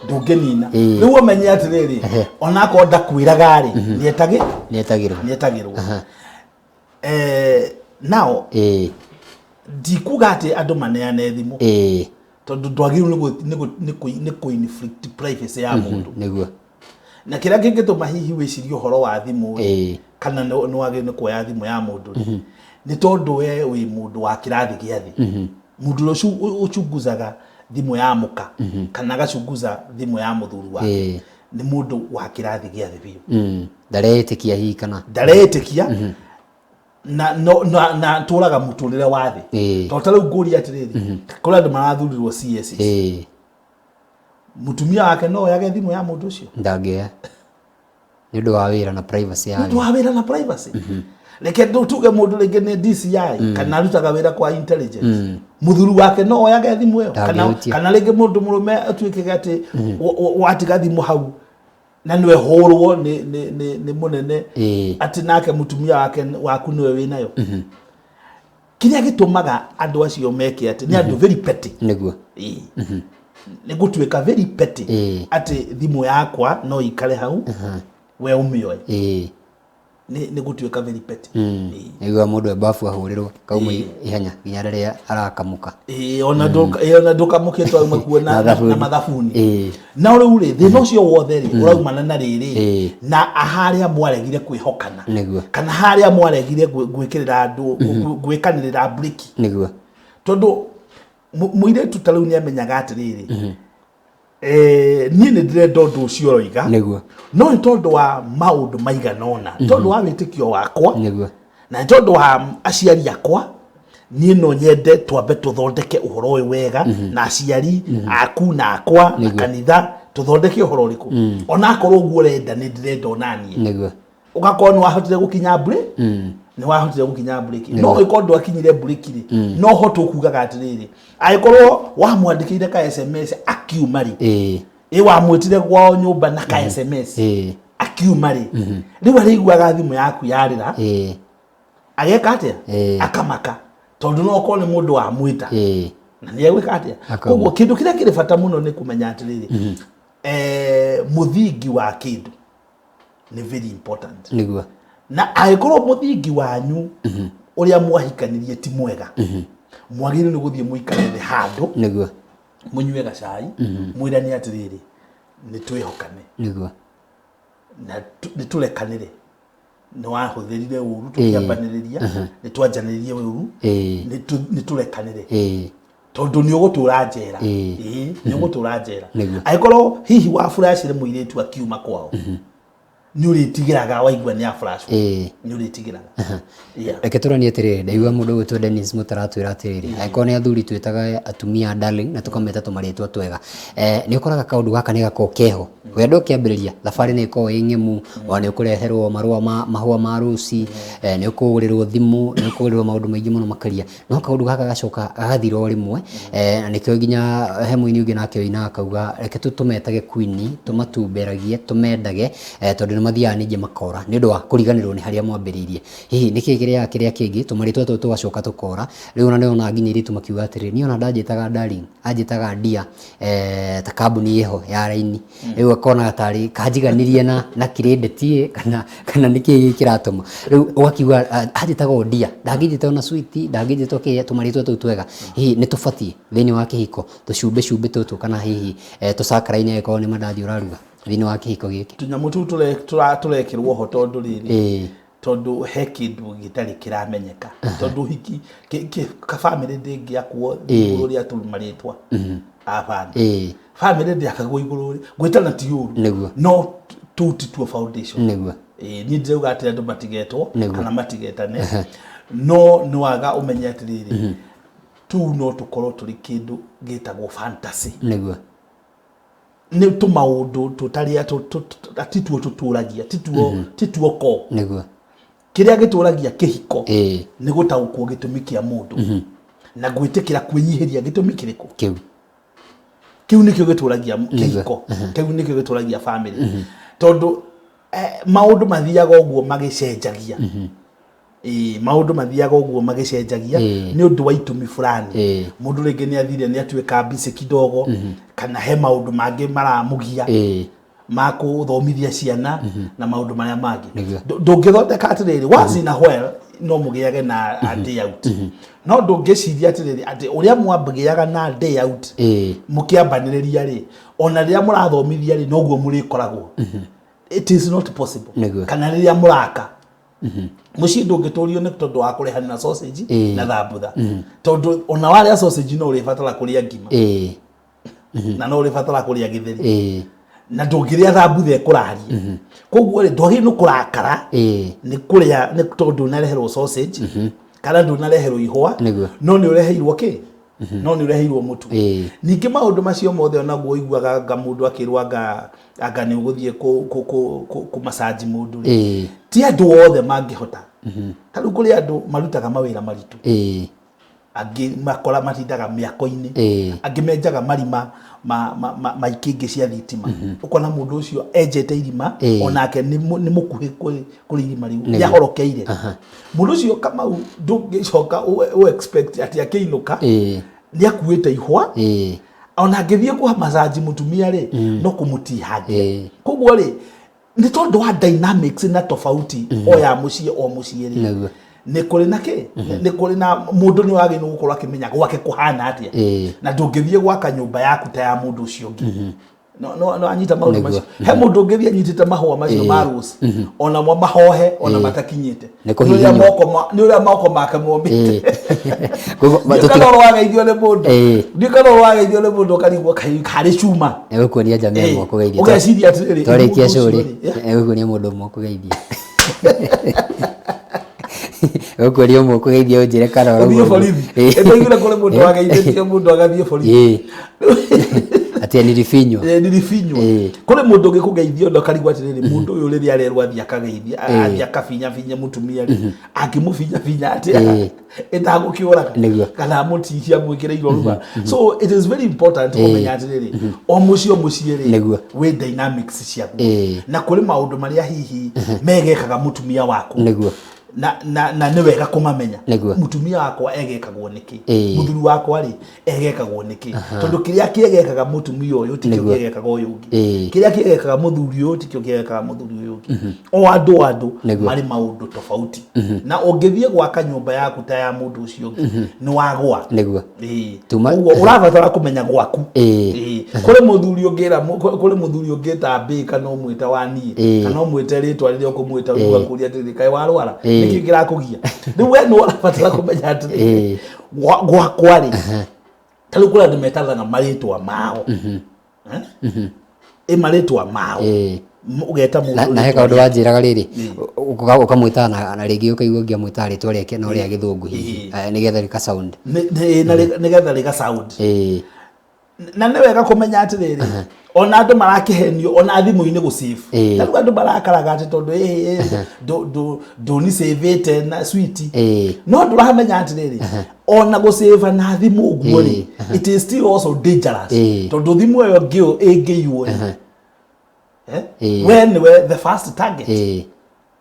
Ndũngĩnina. Rĩu ũmenye atĩrĩrĩ, onakorwo ndakwĩraga rĩ, nĩetagĩrwo. Nĩetagĩrwo. Nao ndikuga atĩ andũ maneane thimũ. Tondũ ndwagĩrĩirwo nĩ kũ inflict privacy ya mũndũ. Nĩguo. Na kĩrĩa kĩngĩtũma hihi wĩcirie ũhoro wa thimũ rĩ, Kana nĩ wagĩrĩirwo nĩ kuoya thimũ ya mũndũ rĩ, nĩ tondũ we wĩ mũndũ wa kĩrathi gĩa thĩ. Mũndũ ũrĩa ũchunguzaga thimũ ya mũka kana agachunguza thimũ ya mũthuri wake nĩ mũndũ wa kĩrathi gĩa thĩ biũ. Ndareĩtĩkia hihi kana? Ndareĩtĩkia na no na, na tũraga mũtũrĩre wa thĩ. Tondũ ta rĩu ngũria atĩrĩrĩ, kũrĩ andũ marathurirwo CSs, mũtumia wake no oyage thimũ ya mũndũ ũcio? Ndangĩoya nĩ ũndũ wa wĩra na privacy ya nĩ ũndũ wa wĩra na privacy. Reke tuge mũndũ rĩngĩ nĩ DCI kana arutaga wĩra kwa intelligence, mũthuri wake no oyage thimũ ĩyo? Kana, Ndangĩhutia. kana rĩngĩ mũndũ mũrũme atuĩkĩge atĩ watiga thimũ hau na nĩwe hũrwo nĩ mũnene atĩ nake mũtumia wake waku nĩwe wĩnayo. Kĩrĩa gĩtũmaga andũ acio meke atĩ nĩ andũ very petty. Ĩĩ. Nĩ gũtuĩka very petty atĩ thimũ yakwa no ikare hau we ũmĩoe. Nĩ gũtuĩka very petty. Ĩĩ. Nĩguo mũndũ e bafu ahũrĩrwo kauma ihenya nginya rĩrĩa arakamũka. Ĩĩ, ona ĩĩ, ona ndũkamũkĩtwo auma kuo na Na thabuni. Na mathabuni. No rĩu rĩ, thĩna ũcio wothe rĩ ũraumana na rĩrĩ na harĩa mwaregire kwĩhokana kana harĩa mwaregire gwĩkĩrĩra andũ gwĩkanĩrĩra breki. Tondũ mũirĩtu ta rĩu nĩ amenyaga atĩrĩrĩ, niĩ nĩ ndĩrenda ũndũ ũcio ũroiga, no nĩ tondũ wa maũndũ maigana ũna, tondũ wa wĩtĩkio wakwa na nĩ tondũ wa aciari akwa, niĩ no nyende twambe tũthondeke ũhoro ũyũ wega na aciari aku na akwa na kanitha, tũthondeke ũhoro ũrĩkũ. Ona akorwo ũguo ũrenda nĩ ndĩrenda onaniĩ, ũgakorwo nĩ wahotire gũkinya mbure, nĩ wahotire gũkinya mburĩki, no ĩkorwo ndwakinyire mburĩki rĩ, no ho tũkugaga atĩrĩrĩ, angĩkorwo wamwandĩkĩire ka SMS akiuma rĩ, ĩ wamwĩtire kwao nyũmba na ka SMS akiuma rĩ, rĩu arĩiguaga thimũ yaku yarĩra, ageka atĩa? Akamaka, tondũ no okorwo nĩ mũndũ wamwĩta na nĩ egwĩka atĩa? Akauma. Koguo kĩndũ kĩrĩa kĩrĩ bata mũno nĩ kũmenya atĩrĩrĩ, mũthingi wa kĩndũ nĩ very important. Na angĩkorwo mũthingi wanyu ũrĩa mwahikanirie ti mwega, mwagĩrĩirwo nĩ gũthiĩ mũikare thĩ handũ, mũnyue gacai, mwĩrane atĩrĩrĩ, nĩ twĩhokane na nĩ tũrekanĩre. Nĩ wahũthĩrire ũru tũkĩambanĩrĩria, nĩ twanjanĩrĩrie ũru, nĩ tũrekanĩre, tondũ nĩ ũgũtũra njera. Ĩĩ, nĩ ũgũtũra njera. Angĩkorwo hihi waburacire mũirĩtu akiuma kwao, nĩ ũrĩtigĩraga waigua nĩ aburacwo, nĩ ũrĩtigĩraga. Yeah. Reke tũranie atĩrĩrĩ, ndaigua mũndũ ũgwĩtwo Dennis Mũtaratwĩra atĩrĩrĩ, angĩkorwo nĩ athuri twĩtaga atumia darling na tũkameta tũmarĩtwa twega, nĩ ũkoraga kaũndũ gaka nĩ gakoragwo keho. Wendo ũkĩambĩrĩria, thabarĩ nĩ ĩkoragwo ĩ ng'emu, ona nĩ ũkũreherwo marũa ma mahũa ma rũci, nĩ ũkũgũrĩrwo thimũ, nĩ ũkũgũrĩrwo maũndũ maingĩ mũno makĩria. No kaũndũ gaka gacoka gagathira o rĩmwe, na nĩkĩo nginya he mũini ũngĩ nake ũinaga akauga reke tũmetage queen, tũmatumberagie, tũmendage, tondũ nĩ mathiaga ningĩ makora nĩ ũndũ wa kũriganĩrwo nĩ harĩa mwambĩrĩirie. Hihi nĩkĩ kĩrĩaga kĩrĩa kĩngĩ, tũmarĩtwa tũtũ tũgacoka tũkora. Rĩu ona nĩũronaga nginya airĩtu makiuga atĩrĩrĩ, niĩ ona ndanjĩtaga darling, anjĩtaga dear, ta kambuni ĩho ya raini. Rĩu akonaga tarĩ kanjiganirie na kirĩndĩti ĩ, kana nĩkĩ kĩratũma. Rĩu ũgakiuga anjĩtaga o dear, ndangĩnjĩta ona sweet, ndangĩnjĩta kĩ, tũmarĩtwa tũu twega. Hihi nĩ tũbatiĩ thĩinĩ wa kĩhiko tũcumbĩ cumbĩ tũtũ kana hihi tũcakara-inĩ angĩkorwo nĩ mandathi ũraruga thĩinĩ wa kĩhiko gĩkĩ? Tũnyamũ tũu tũrekĩrwo ho tondũ rĩrĩ, tondũ he kĩndũ gĩtarĩ kĩramenyeka, tondũ hiki bamĩrĩ ndĩngĩakwo igũrũ rĩa tũmarĩtwa. Abana, bamĩrĩ ndĩakagwo igũrũ gwĩtana ti ũru, no tũu tituo foundation. Niĩ ndĩrauga atĩ andũ matigetwo kana matigetane, no nĩ waga ũmenye atĩrĩrĩ, tũu no tũkorwo tũrĩ kĩndũ gĩtagwo fantasy. Nĩ tũmaũndũ tũtarĩ tituo tũtũragia, tituo ko kĩrĩa gĩtũragia kĩhiko nĩ gũtaũkwo gĩtũmi kĩa mũndũ na gwĩtĩkĩra kwĩnyihĩria gĩtũmi kĩrĩkũ kĩu. Kĩu nĩkĩo gĩtũragia kĩhiko, kĩu nĩkĩo gĩtũragia family, tondũ maũndũ mathiaga ũguo magĩcenjagia. Ĩĩ, maũndũ mathiaga ũguo magĩcenjagia nĩ ũndũ wa itũmi fulani. Mũndũ rĩngĩ nĩ athire nĩ atuĩka busy kidogo, kana he maũndũ mangĩ maramũgia ma kũthomithia ciana na maũndũ marĩa mangĩ. Ndũngĩthondeka atĩrĩrĩ, once in a while no mũgĩage na a day out, no ndũngĩciria atĩrĩrĩ atĩ ũrĩa mwambagĩaga na day out mũkĩambanĩrĩria rĩ, ona rĩrĩa mũrathomithia rĩ, noguo mũrĩkoragwo. It is not possible. Kana rĩrĩa mũraka. Mũciĩ ndũngĩtũrio nĩ tondũ wa kũrĩhanĩra sausage na thambutha, tondũ ona warĩa sausage no ũrĩbatara kũrĩa ngima na no ũrĩbatara kũrĩa gĩtheri na ndũngĩrĩa thambutha ĩkũrarie. Koguo rĩ, ndwagĩrĩirwo nĩ kũrakara nĩ kũrĩa nĩ tondũ ndũnareherwo sausage kana ndũnareherwo ihũa, no nĩ ũreheirwo kĩ? No nĩ ũreheirwo mũtu. Ningĩ maũndũ macio mothe onaguo ũiguaga anga mũndũ akĩrwo anga nĩ ũgũthiĩ kũ massage mũndũ rĩ, ti andũ othe mangĩhota. Ta rĩu kũrĩ andũ marutaga mawĩra maritũ, angĩ makora matindaga mĩako-inĩ, angĩ menjaga marima ma ikĩngĩ cia thitima. Ũkona mũndũ ũcio enjete irima, onake nĩ mũkuhĩ kũrĩ irima rĩu, nĩ ahorokeire. Mũndũ ũcio Kamau ndũngĩcoka ũ expect atĩ akĩinũka nĩ akuĩte ihũa. Ona angĩthiĩ kũha massage mũtumia rĩ, no kũmũtihangia. Koguo rĩ, nĩ tondũ wa dynamics na tofauti o ya mũciĩ o mũciĩ rĩ, nĩ kũrĩ na kĩ, nĩ kũrĩ na mũndũ nĩ wagĩrĩirwo gũkorwo akĩmenya gwake kũhana atĩa, na ndũngĩthiĩ gwaka nyũmba yaku ta ya mũndũ ũcio ũngĩ. No anyita maũndũ macio, he mũndũ ũngĩthiĩ anyitĩte mahũa macio ma rose, onamo mahohe ona matakinyĩte. Nĩ Nĩ ũrĩa kũhihinywo. nĩ ũrĩa moko make momĩte. Koguo, Ndiũ kana ũrĩa wageithio nĩ mũndũ, ndiũ kana ũrĩa wageithio nĩ mũndũ ũkarigwo kaĩ karĩ cuma. Nĩgũkuonia njamia ĩmwe kũgeithia. Ũgeciria atĩrĩrĩ, Twarĩkia mũndũ ũcio show rĩ, rĩ, yeah. nĩgũkuonia mũndũ ũmwe ũkũgeithia. Nĩgũkuonia ũmwe ũkũgeithia ũnjĩre kana ũthiĩ ũraigua ũguo. borithi. Ndaiguire kũrĩ mũndũ wageithĩtie mũndũ agathiĩ borithi. Atĩ nilifinywa. Nilifinywa. Kũrĩ mũndũ ũngĩkũgeithia ũndũ akarigwo atĩrĩrĩ, mũndũ ũyũ rĩrĩa arerwo athiĩ akageithia, athiĩ akabinya-binye mũtumia rĩ, angĩmũbinya-binya atĩa ĩtagũkĩũraga kana amũtihie amwĩkĩre iroruma. So it is very important kũmenya atĩrĩrĩ, o mũciĩ o mũciĩ rĩ, wĩ dynamics ciaguo, na kũrĩ maũndũ marĩa hihi megekaga mũtumia waku na nĩ wega kũmamenya. Mũtumia wakwa egekagwo nĩkĩ? Mũthuri wakwa rĩ, egekagwo nĩkĩ? Tondũ kĩrĩa kĩegekaga mũtumia ũyũ tikĩo kĩegekaga ũyũ ũngĩ, kĩrĩa kĩegekaga mũthuri ũyũ tikĩo kĩegekaga mũthuri ũyũ ũngĩ. O andũ marĩ maũndũ tofauti, na ũngĩthiĩ gwaka nyũmba yaku ta ya mũndũ ũcio ũngĩ, nĩ wagwa. Koguo ũrabatara kũmenya gwaku. Kũrĩ mũthuri ũngĩra, kũrĩ mũthuri ũngĩta mbĩ kana ũmwĩte wa niĩ, kana ũmwĩte rĩtwa rĩrĩa ũkũmwĩta, ũigua kũria atĩrĩrĩ, kaĩ warwara? Nĩkĩ kĩrakũgia rĩu? We nĩ ũrabatara kũmenya atĩrĩrĩ, gwakwa rĩ, ta rĩu kũrĩ andũ metanaga marĩtwa mao. Eh? Ĩ marĩtwa mao. Ũgeta mũndũ Na he rĩtwa kaũndũ rĩake. wanjĩraga rĩrĩ, ũkamwĩtaga na rĩngĩ ũkaigua ũngĩamwĩtaga rĩtwa rĩake no rĩa gĩthũngũ hihi, nĩgetha rĩka sound. Na nĩgetha rĩga sound. Na nĩ wega kũmenya atĩrĩrĩ, ona andũ marakĩhenio ona thimũ-inĩ gũ save. Ta rĩu andũ marakaraga atĩ tondũ ndũni save na sweet, no ndũramenya atĩrĩrĩ, ona gũ save na thimũ ũguo rĩ, it is still also dangerous, tondũ thimũ ĩyo ĩngĩiywo rĩ, we nĩwe the first target.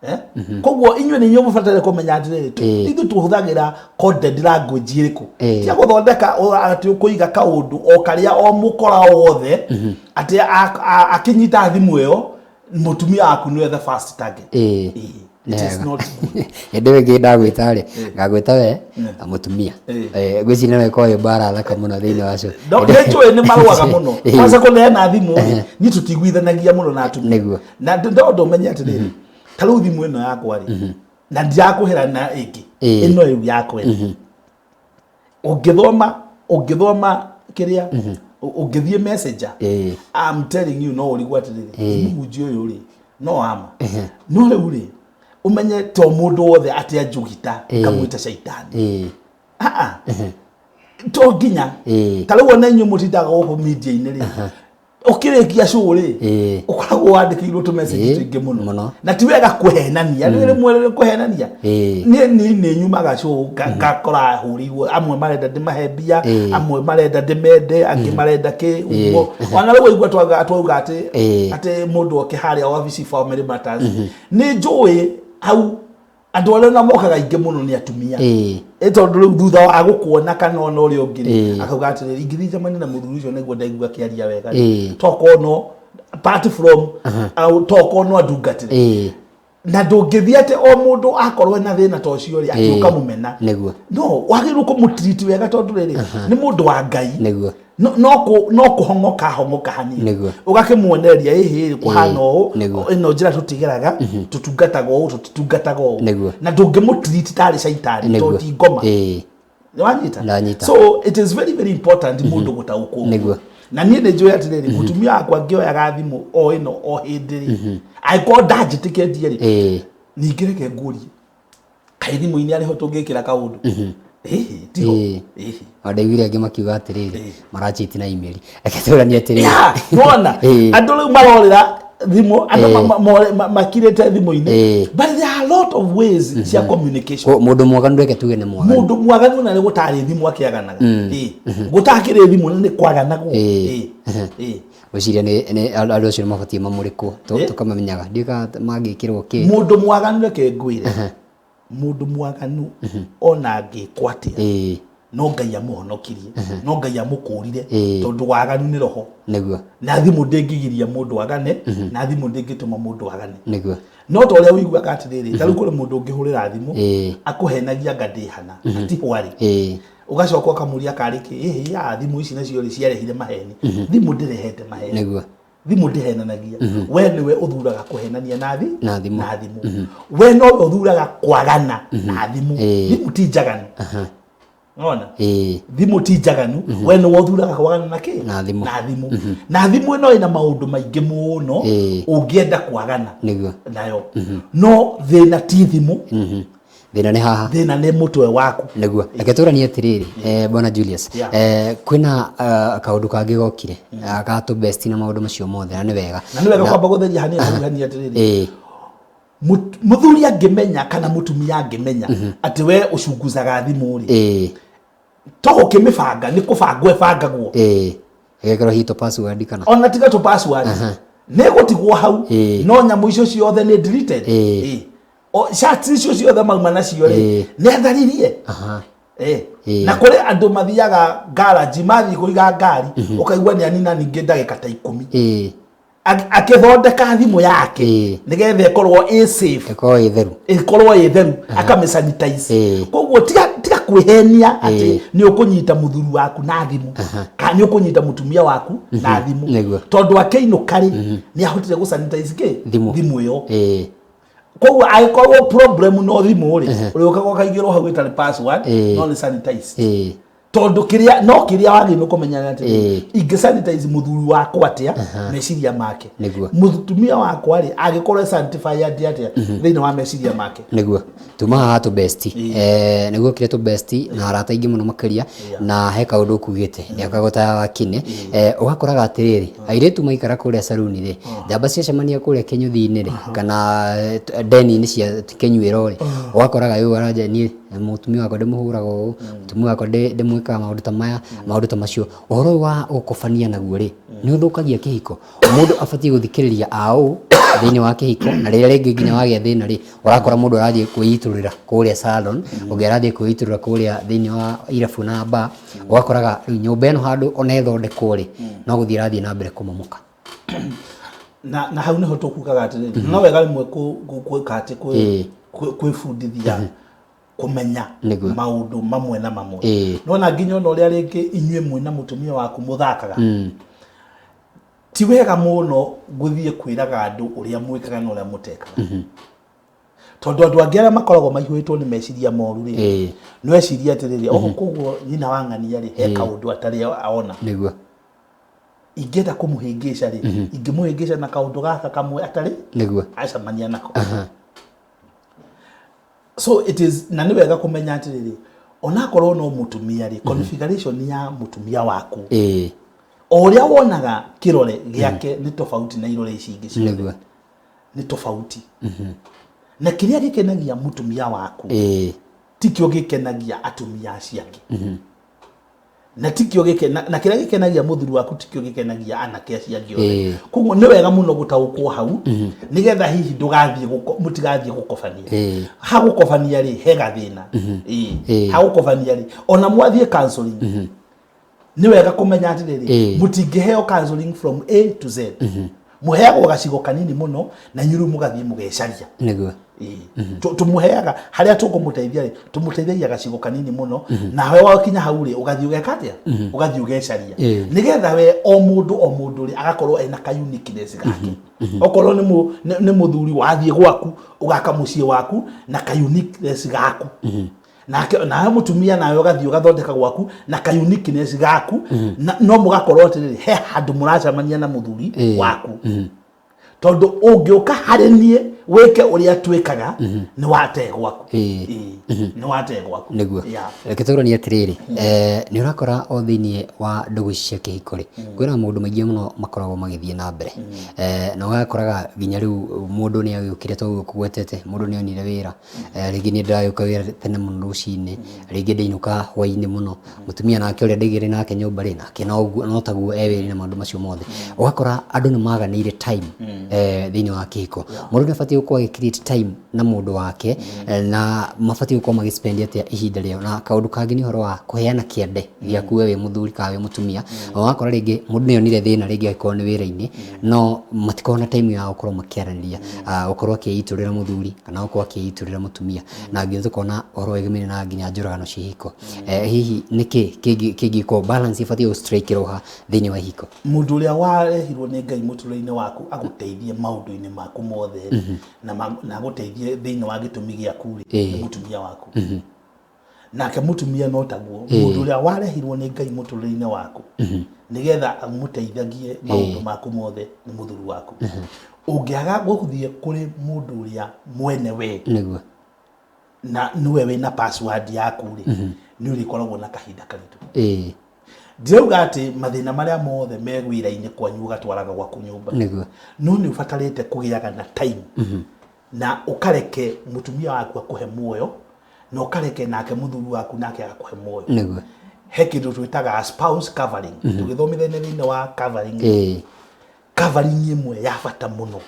Eh? Koguo inyuĩ nĩ inyuĩ mũbataire kũmenya atĩrĩrĩ, ithuĩ tũhũthagĩra coded language ĩrĩkũ, tia gũthondeka atĩ ũkũiga kaũndũ o karĩa o mũkora o wothe atĩ akĩnyita thimũ ĩyo, mũtumia waku nĩwe the first target. It is not good. Hĩndĩ ĩyo ĩngĩ ndagwĩta rĩ, ngagwĩta we na mũtumia. Ngwĩciria no ĩkorwo ĩ mbara thaka mũno thĩinĩ wa show. No, nĩ njũĩ nĩ marũaga mũno. Kwanza kũneana thimũ rĩ, niĩ tũtiguithanagia mũno na atumia. Na no ndũmenye atĩrĩrĩ, ta rĩu thimũ ĩno yakwa rĩ, na ndirakũhera na ĩngĩ, ĩno rĩu yakwa ĩno, ũngĩthoma kĩrĩa ũngĩthiĩ messenger, I'm telling you, no ũrigwo atĩrĩrĩ, mũhunjia ũyũ rĩ, no ama no rĩu rĩ, ũmenye to mũndũ wothe atĩ anjũgita ngamwĩta caitani. Ah, to nginya. Ta rĩu ona inyuĩ mũtindaga gũkũ media-inĩ rĩ, ũkĩrĩkia show rĩ, ũkoragwo wandĩkĩirwo tũ message tũingĩ mũno. Mũno. Na ti wega kũhenania rĩ, rĩmwe rĩ kũhenania. Niĩ nĩ nyumaga show ngakora hũrĩirwo, amwe marenda ndĩmahe mbia, amwe marenda ndĩmende, angĩ marenda kĩ ũguo. Ona rĩu waigua twauga atĩ atĩ mũndũ oke harĩa wabici Family Matters, nĩ njũĩ hau andũ arĩa ona mokaga aingĩ mũno nĩ atumia. Ĩ tondũ rĩu thutha wa gũkuona kana ona ũrĩa ũngĩ rĩ, akauga atĩrĩrĩ, ingĩthiĩ njemanie na mũthuri ũcio nĩguo ndaigua akĩaria wega rĩ, tokorwo no apart from tokorwo no andungatĩre. Na ndũngĩthiĩ atĩ o mũndũ akorwo ena thĩna ta ũcio rĩ, atĩ ũkamũmena. No wagĩrĩirwo kũmũtreat wega tondũ rĩrĩ nĩ mũndũ wa Ngai. No kũhong'oka hong'oka hanini. Ũgakĩmuonereria, ĩhĩ, kũhana ũũ. Ĩno njĩra tũtigeraga, tũtungataga ũũ, tũtitungataga ũũ. Na ndũngĩmũtreat tarĩ caitani, tondũ ti ngoma. Nĩwanyita? Ndanyita. So it is very very important mũndũ gũtaũkwo. Na niĩ nĩ njũĩ atĩrĩrĩ, mũtumia wakwa ngĩoyaga thimũ o ĩno o hĩndĩ rĩ, angĩkorwo ndanjĩtĩkĩtie rĩ, ningĩ reke ngurie, kaĩ thimũ-inĩ arĩho tũngĩkĩra kaũndũ? Ĩhĩ, tiho. Ĩhĩ. O ndaiguire angĩ makiuga atĩrĩrĩ, marachiti na email. Reke tũranie atĩrĩrĩ. Ya, nĩwona? Andũ rĩu marorĩra thimũ, andũ makirĩte thimũ-inĩ. But there are a lot of ways cia communication. Mũndũ mwaganu, reke tuge nĩ mwaganu. Mũndũ mwaganu na nĩ gũtarĩ thimũ akĩaganaga. Gũtakĩrĩ thimũ nĩ kwaganagwo. Ĩĩ. Ngwĩciria nĩ andũ acio nĩ mabatiĩ mamũrĩkwo, tũkamamenyaga. Ndiũĩ kana mangĩkĩrwo kĩ. Mũndũ mwaganu, reke ngwĩre, mũndũ mwaganu ona angĩkwo atĩa, no Ngai amũhonokirie, no Ngai amũkũrire, tondũ waganu nĩ roho. Na thimũ ndĩngĩgiria mũndũ agane, na thimũ ndĩngĩtũma mũndũ agane. No ta ũrĩa ũiguaga atĩrĩrĩ, ta rĩu kũrĩ mũndũ ũngĩhũrĩra thimũ, akũhenagia anga ndĩhana atiho arĩ, ũgacoka ũkamũria karĩ kĩ, ĩhĩ ya thimũ ici nacio rĩ ciarehire maheni. Thimũ ndĩrehete maheni. Thimũ ndĩhenanagia. We nĩwe ũthuraga kũhenania na thi Na thimũ. Na thimũ. We nowe ũthuraga kwagana na thimũ. Thimũ ti njaganu. Nona thimũ ti njaganu, we nĩwe ũthuraga kwagana na kĩ? Na thimũ. Na thimũ. Na thimũ ĩno ĩna maũndũ maingĩ mũno ũngĩenda kwagana nayo, no thĩna ti thimũ. Thĩna nĩ haha. Thĩna nĩ mũtwe waku. Nĩguo, reke tũranie atĩrĩrĩ, bwana Julius, kwĩna kaũndũ kangĩ gokire, ga tũ best na maũndũ macio mothe, na nĩ wega. Na nĩ wega kwamba gũtheria hanini hau hanini atĩrĩrĩ, mũthuri angĩmenya kana mũtumia angĩmenya atĩ we ũcungucaga thimũ rĩ, to gũkĩmĩbanga, nĩ kũbangwo ĩbangagwo. Ĩgekĩrwo hihi tũ password kana? Ona tiga tũ password, nĩ gũtigwo hau. No nyamũ icio ciothe nĩ deleted. O chats icio ciothe mauma nacio rĩ, nĩ atharirie. Na kũrĩ andũ mathiaga garage, mathiĩ kũiga ngari, ũkaigua nĩ anina ningĩ ndagĩka ta 10 akĩthondeka thimũ yake, nĩgetha ĩkorwo ĩ safe. Ĩkorwo ĩ theru. Ĩkorwo ĩ theru, akamĩsanitize. Koguo tiga kwĩhenia atĩ nĩ ũkũnyita mũthuri waku na thimũ, kana nĩ ũkũnyita mũtumia waku na thimũ. Tondũ akĩinũka rĩ, nĩ ahotire gũsanitize kĩ? Thimũ. Thimũ ĩyo. Koguo angĩkorwo problem no thimũ rĩ, ũrĩũkaga ũkaigĩrwo hau ĩtarĩ password, no nĩ sanitize. Tondũ kĩrĩa no kĩrĩa wagĩrĩirwo kũmenya nĩ atĩ, ingĩ sanitize mũthuri wakwa atĩa meciria make? Mũtumia wakwa rĩ, angĩkorwo e sanctified atĩa thĩinĩ wa meciria make? Nĩguo tuma haha tũ best, nĩguo kĩrĩa tũ best na arata aingĩ mũno makĩria, na he kaũndũ ũkugĩte gakagũta kinĩ, ũgakoraga atĩrĩrĩ, airĩtu maikara kũrĩa saruni rĩ, njamba ciacemania kũrĩa kĩnyũthi-inĩ rĩ, kana ndeni-inĩ cia kĩnyuĩro rĩ, ũgakoraga rĩu aranja, niĩ mũtumia wakwa ndĩmũhũraga ũũ, mũtumia wakwa ndĩmwĩkaga maũndũ ta maya, maũndũ ta macio. Ũhoro ũyũ wa gũkobania naguo rĩ, nĩ ũthũkagia kĩhiko. Mũndũ abatiĩ gũthikĩrĩria aũ thĩinĩ wa kĩhiko, na rĩrĩa rĩngĩ nginya wagĩa thĩna rĩ, ũrakora mũndũ arathiĩ kwĩitũrũrĩra kũrĩa salon, ũngĩ arathiĩ kwĩitũrũra kũrĩa thĩinĩ wa irabu na bar, ũgakoraga rĩu nyũmba ĩno handũ ona ĩthondekwo rĩ, no gũthiĩ ĩrathiĩ na mbere kũmomoka. Na hau nĩho tũkugaga atĩrĩrĩ, no wega rĩmwe gwĩka atĩ kwĩbundithia kũmenya maũndũ mamwe na mamwe. Nona nginya ona ũrĩa rĩngĩ inyuĩ mwĩna mũtumia waku mũthakaga, ti wega mũno gũthiĩ kwĩraga andũ ũrĩa mwĩkaga na ũrĩa mũtekaga, tondũ andũ angĩ arĩa makoragwo maihũrĩtwo nĩ meciria moru rĩ, no eciria atĩrĩrĩ, oho koguo nyina wa ng'ania rĩ, he kaũndũ atarĩ ona. Ingĩenda kũmũhĩngĩca rĩ, ingĩmũhĩngĩca na kaũndũ gaka kamwe atarĩ acemania nako. So it is, na nĩ wega kũmenya atĩrĩrĩ, onakorwo no mũtumia rĩ, configuration ya mũtumia waku, o ũrĩa wonaga kĩrore gĩake nĩ tofauti na irore ici ingĩ ciothe. Nĩ tofauti na kĩrĩa gĩkenagia mũtumia waku tikĩo gĩkenagia atumia acio angĩ, na tikĩo gĩkena na kĩrĩa gĩkenagia mũthuri waku tikĩo gĩkenagia anake acio angĩ othe. Koguo nĩ wega mũno gũtaũkwo hau, nĩgetha hihi ndũgathiĩ mũtigathiĩ gũkobania. Ha gũkobania rĩ, he gathĩna. Ha gũkobania rĩ, ona mwathiĩ counseling, nĩ wega kũmenya atĩrĩrĩ, mũtingĩheo counseling from A to Z. Mũheagwo gacigo kanini mũno na inyuĩ rĩu mũgathiĩ mũgecaria. Nĩguo. Ĩĩ. Tũmũheaga harĩa tũkũmũteithia rĩ, tũmũteithagia gacigo kanini mũno, nawe wakinya hau rĩ, ũgathiĩ ũgeka atĩa? Ũgathiĩ ũgecaria. Nĩgetha we o mũndũ o mũndũ rĩ, agakorwo ena ka uniqueness gake. Okorwo nĩ mũthuri wathiĩ gwaku, ũgaka mũciĩ waku na ka uniqueness gaku. Nake nawe mũtumia nawe ũgathiĩ ũgathondeka gwaku na ka uniqueness gaku, na no mũgakorwo atĩrĩrĩ, he handũ mũracemania na mũthuri waku. Tondũ ũngĩũka harĩ niĩ wĩke ũrĩa twĩkaga, nĩ wate gwaku. Ĩĩ, nĩ wate gwaku. Nĩguo. Reke tũranie atĩrĩrĩ, nĩ ũrakora o thĩiniĩ wa ndũgũ ici cia kĩhiko rĩ, kwĩna maũndũ maingĩ mũno makoragwo magĩthiĩ na mbere. Na ũgakoraga nginya rĩu mũndũ nĩ agĩũkire toguo ũkũgwetete, mũndũ nĩ onire wĩra. Rĩngĩ niĩ ndĩragĩũka wĩra tene mũno rũcinĩ, rĩngĩ ndainũka hwainĩ mũno. Mũtumia nake ũrĩa ndaigĩrĩ nake nyũmba rĩ, nake noguo no taguo e wĩra-inĩ na maũndũ macio mothe. Ũgakora andũ nĩ maganĩire time thĩinĩ wa kĩhiko. Mũndũ nĩ abatiĩ gũkorwo agĩ create time na mũndũ wake, na mabatiĩ gũkorwo magĩ spend atĩa ihinda rĩao. Na kaũndũ kangĩ nĩ ũhoro wa kũheana kĩande gĩaku we wĩ mũthuri kana wĩ mũtumia. Ũgakora rĩngĩ mũndũ nĩ onire thĩna rĩngĩ angĩkorwo nĩ wĩra-inĩ, no matikoragwo na time ya gũkorwo makĩaranĩria, gũkorwo akĩitũrĩra mũthuri kana gũkorwo akĩitũrĩra mũtumia. Na nginya tũkona ũhoro wĩgĩmĩire na nginya njũragano cia ihiko. Hihi nĩkĩ kĩngĩkorwo balance ĩbatiĩ gũ strike ĩrwo ha thĩinĩ wa ihiko? Mũndũ ũrĩa warehirwo nĩ Ngai mũtũrĩre-inĩ waku agũteithie maũndũ-inĩ maku mothe na agũteithie thĩinĩ wa gĩtũmi gĩaku rĩ, nĩ mũtumia waku. Nake mũtumia no taguo, mũndũ ũrĩa warehirwo nĩ Ngai mũtũrĩre-inĩ waku nĩgetha amũteithagie maũndũ maku mothe nĩ mũthuri waku. Ũngĩaga gũthiĩ kũrĩ mũndũ ũrĩa mwene we, na nĩwe wĩna password yaku rĩ, nĩ ũrĩkoragwo na kahinda karitũ. Ndirauga atĩ mathĩna marĩa mothe me wĩra-inĩ kwanyu ũgatwaraga gwaku nyũmba. No nĩ ũbatarĩte kũgĩaga na time na ũkareke mũtumia waku akũhe muoyo, na ũkareke nake mũthuri waku nake agakũhe muoyo. He kĩndũ twĩtaga spouse covering. Tũgĩthomithania thĩinĩ wa covering. Covering ĩmwe ya bata mũno.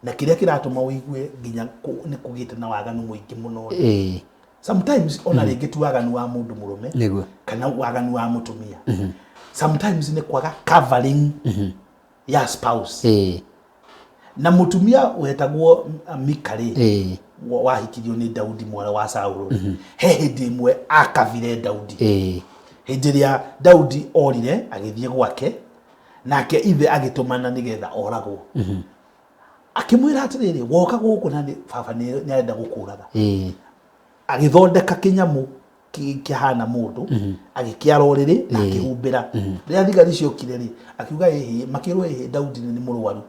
Na kĩrĩa kĩratũma ũigue nginya nĩ kũgĩte na waganu mũingĩ mũno. Sometimes ona rĩngĩ ti waganu wa mũndũ mũrũme kana waganu wa mũtumia. Sometimes nĩ kwaga covering ya spouse. Na mũtumia wetagwo Mika rĩ, wahikirio nĩ Daudi mwarĩ wa Saũlũ rĩ, he hĩndĩ ĩmwe akabire Daudi. Hĩndĩ ĩrĩa Daudi orire agĩthiĩ gwake, nake ithe agĩtũmana nĩgetha oragwo. Akĩmwĩra atĩrĩrĩ, woka gũkũ na baba nĩ arenda gũkũraga. Agĩthondeka kĩnyamũ kĩhana mũndũ, agĩkĩara ũrĩrĩ na akĩhumbĩra. Rĩrĩa thigari ciokire rĩ, akiuga ĩhĩ, makĩrwo ĩhĩ Daudi nĩ mũrwaru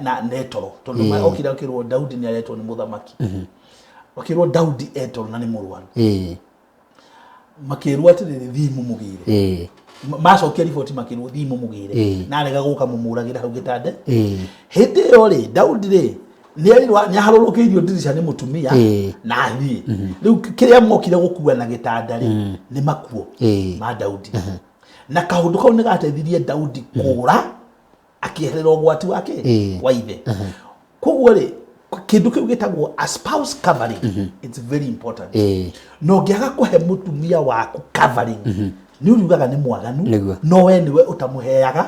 na nĩ toro. Tondũ okire akĩrwo Daudi nĩ aretwo nĩ mũthamaki. Makĩrwo Daudi e toro na nĩ mũrwaru. Makĩrwo atĩrĩrĩ, thiĩ mũmũgĩre. Macokia riboti makĩrwo thiĩ mũmũgĩre. Na arega gũka mũmũragĩre hau gĩtanda. Hĩndĩ ĩyo rĩ, Daudi rĩ, nĩ aharũrũkĩirio ndirica nĩ mũtumia na athiĩ. Rĩu kĩrĩa mokire gũkua na gĩtanda rĩ, nĩ makuo ma Daudi. Na kaũndũ kau nĩ gateithirie Daudi kũra akĩeherera ũgwati wake wa ithe. Koguo rĩ, kĩndũ kĩu gĩtagwo a spouse covering, it's very important. Na ũngĩaga kũhe mũtumia waku covering, nĩ ũriugaga nĩ mwaganu, no we nĩwe ũtamũheaga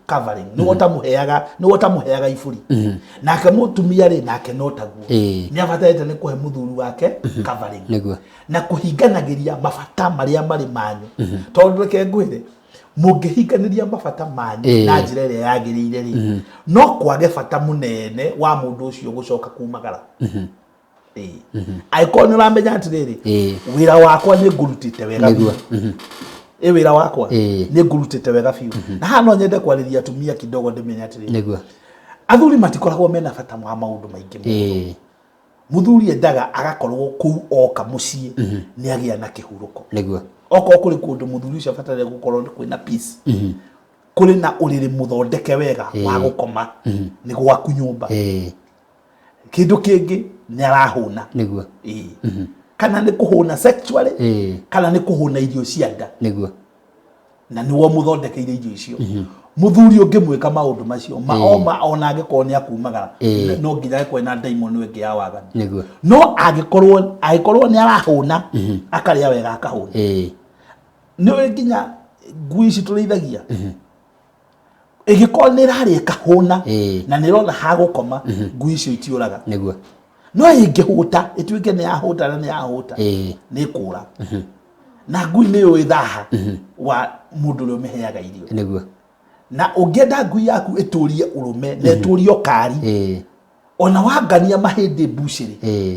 covering, nĩwe ũtamũheaga, nĩwe ũtamũheaga iburi. Nake mũtumia rĩ, nake no taguo. Nĩ abatarĩte nĩ kũhe mũthuri wake covering. Na kũhinganagĩria mabata marĩa marĩ manyu. Tondũ reke ngwĩre, mũngĩhinganĩria mabata manyu na njĩra ĩrĩa yagĩrĩire rĩ, no kwage bata mũnene wa mũndũ ũcio gũcoka kumagara. Angĩkorwo nĩ ũramenya atĩrĩrĩ, wĩra wakwa nĩ ngũrutĩte wega biũ. Wĩra wakwa nĩ ngũrutĩte wega biũ. Na haha no nyende kwarĩria atumia kidogo ndĩmenye atĩrĩrĩ, Athuri matikoragwo mena bata wa maũndũ maingĩ mũno. Mũthuri endaga agakorwo kũu oka mũciĩ nĩ agĩa na kĩhurũko. Okorwo kũrĩ kũndũ mũthuri ũcio abataire gũkorwo kwĩna peace, kũrĩ na ũrĩrĩ mũthondeke wega wa gũkoma, nĩ gwaku nyũmba. Kĩndũ kĩngĩ nĩ arahũna. Kana nĩ kũhũna sexually, kana nĩ kũhũna irio cia nda. Na nĩwe ũmũthondekeire irio icio. Mũthuri ũngĩmwĩka maũndũ macio, ma ona angĩkorwo nĩ akumagara, no nginya angĩkorwo ena ndaimono ĩngĩ ya waganu. No angĩkorwo nĩ arahũna, akarĩa wega akahũna. Nĩ ũĩ nginya ngui ici tũrĩithagia? Ĩngĩkorwo nĩ ĩrarĩa ĩkahũna na nĩ ĩrona ha gũkoma, ngui icio itiũraga. No ĩngĩhũta, ĩtuĩke nĩ yahũta na nĩ yahũta, nĩ ĩkũra. Na ngui nĩ yũĩ thaha wa mũndũ ũrĩa ũmĩheaga irio. Na ũngĩenda ngui yaku ĩtũrie ũrũme na ĩtũrie ũkari, ona wangania mahĩndĩ mbucĩrĩ,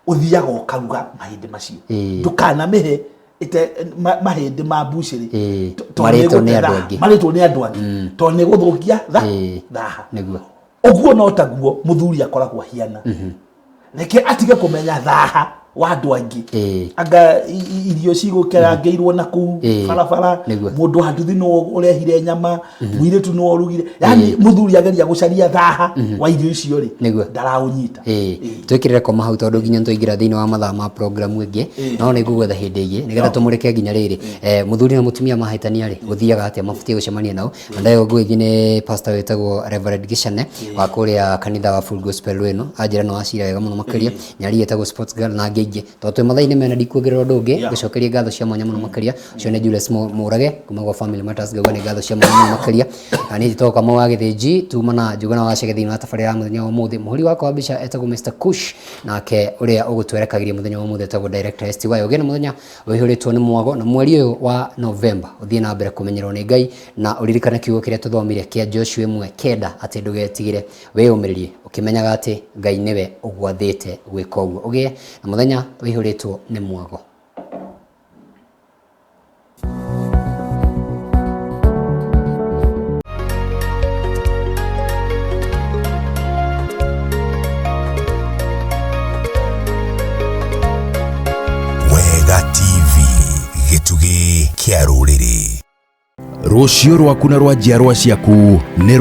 ũthiaga ũkaruga mahĩndĩ macio. Ndũkanamĩhe mahĩndĩ ma mbucĩrĩ, tondũ Marĩtwo nĩ nĩgũte andũ thaha. angĩ. Marĩtwo nĩ andũ angĩ, tondũ nĩ gũthũkia thaha. Ũguo no taguo mũthuri akoragwo ahiana. Reke atige kũmenya thaha wa andũ angĩ. Anga irio cigũkerangĩirwo na kũu barabara, mũndũ wa nduthi nĩwe ũrehire nyama, mũirĩtu nĩwe ũrugire. Yani mũthuri ageria gũcaria thaha wa irio icio rĩ, ndaraũnyita. Twĩkĩrĩre koma hau, tondũ nginya nĩtwaingĩra thĩinĩ wa mathaa ma programu ĩngĩ, no nĩ ngũgwetha hĩndĩ ĩngĩ nĩgetha tũmũrĩke nginya rĩrĩ. Mũthuri na mũtumia mahĩtania rĩ, gũthiaga atĩa, mabatiĩ gũcemania nao? Na ndagĩka ngũgĩthiĩ nĩ pastor wĩtagwo Reverend Gĩcane wa kũrĩa kanitha wa Full Gospel Rwĩno, anjĩra no acira wega mũno makĩria, nyari ĩtagwo Sports Girl na angĩ aingĩ. Tondũ twĩ mathaa-inĩ mena, ndikuongerera ũndũ ũngĩ, ngũcokerie ngatho cia mwanya mũno makĩria. Ũcio nĩ Julius Mũrage kuma gwa Family Matters, ngauga nĩ ngatho cia mwanya mũno makĩria. Na niĩ njĩtagwo Kamau wa Gĩthĩnji, tuma na Njuguna wa Chege thĩinĩ wa tabarĩra ya mũthenya wa ũmũthĩ. Mũhũri wakwa wa mbica etagwo Mr Kush, nake ũrĩa ũgũtwerekagĩria mũthenya wa ũmũthĩ etagwo Director STY. Ũgĩe na mũthenya ũihũrĩtwo nĩ mwago, na mweri ũyũ wa Novemba ũthiĩ na mbere kũmenyerwo nĩ Ngai, na ũririkane kiugo kĩrĩa tũthomire kĩa Joshua 1:9, atĩ ndũgetigĩre, wĩyũmĩrĩrie ũkĩmenyaga atĩ Ngai nĩwe ũgwathĩte gwĩka ũguo. Ũgĩe na mũthenya ũihũrĩtwo nĩ mwago. Wega TV, gĩtugĩ kĩa rũrĩrĩ. Rũciũ rwaku na rwa njiarwa ciaku nĩ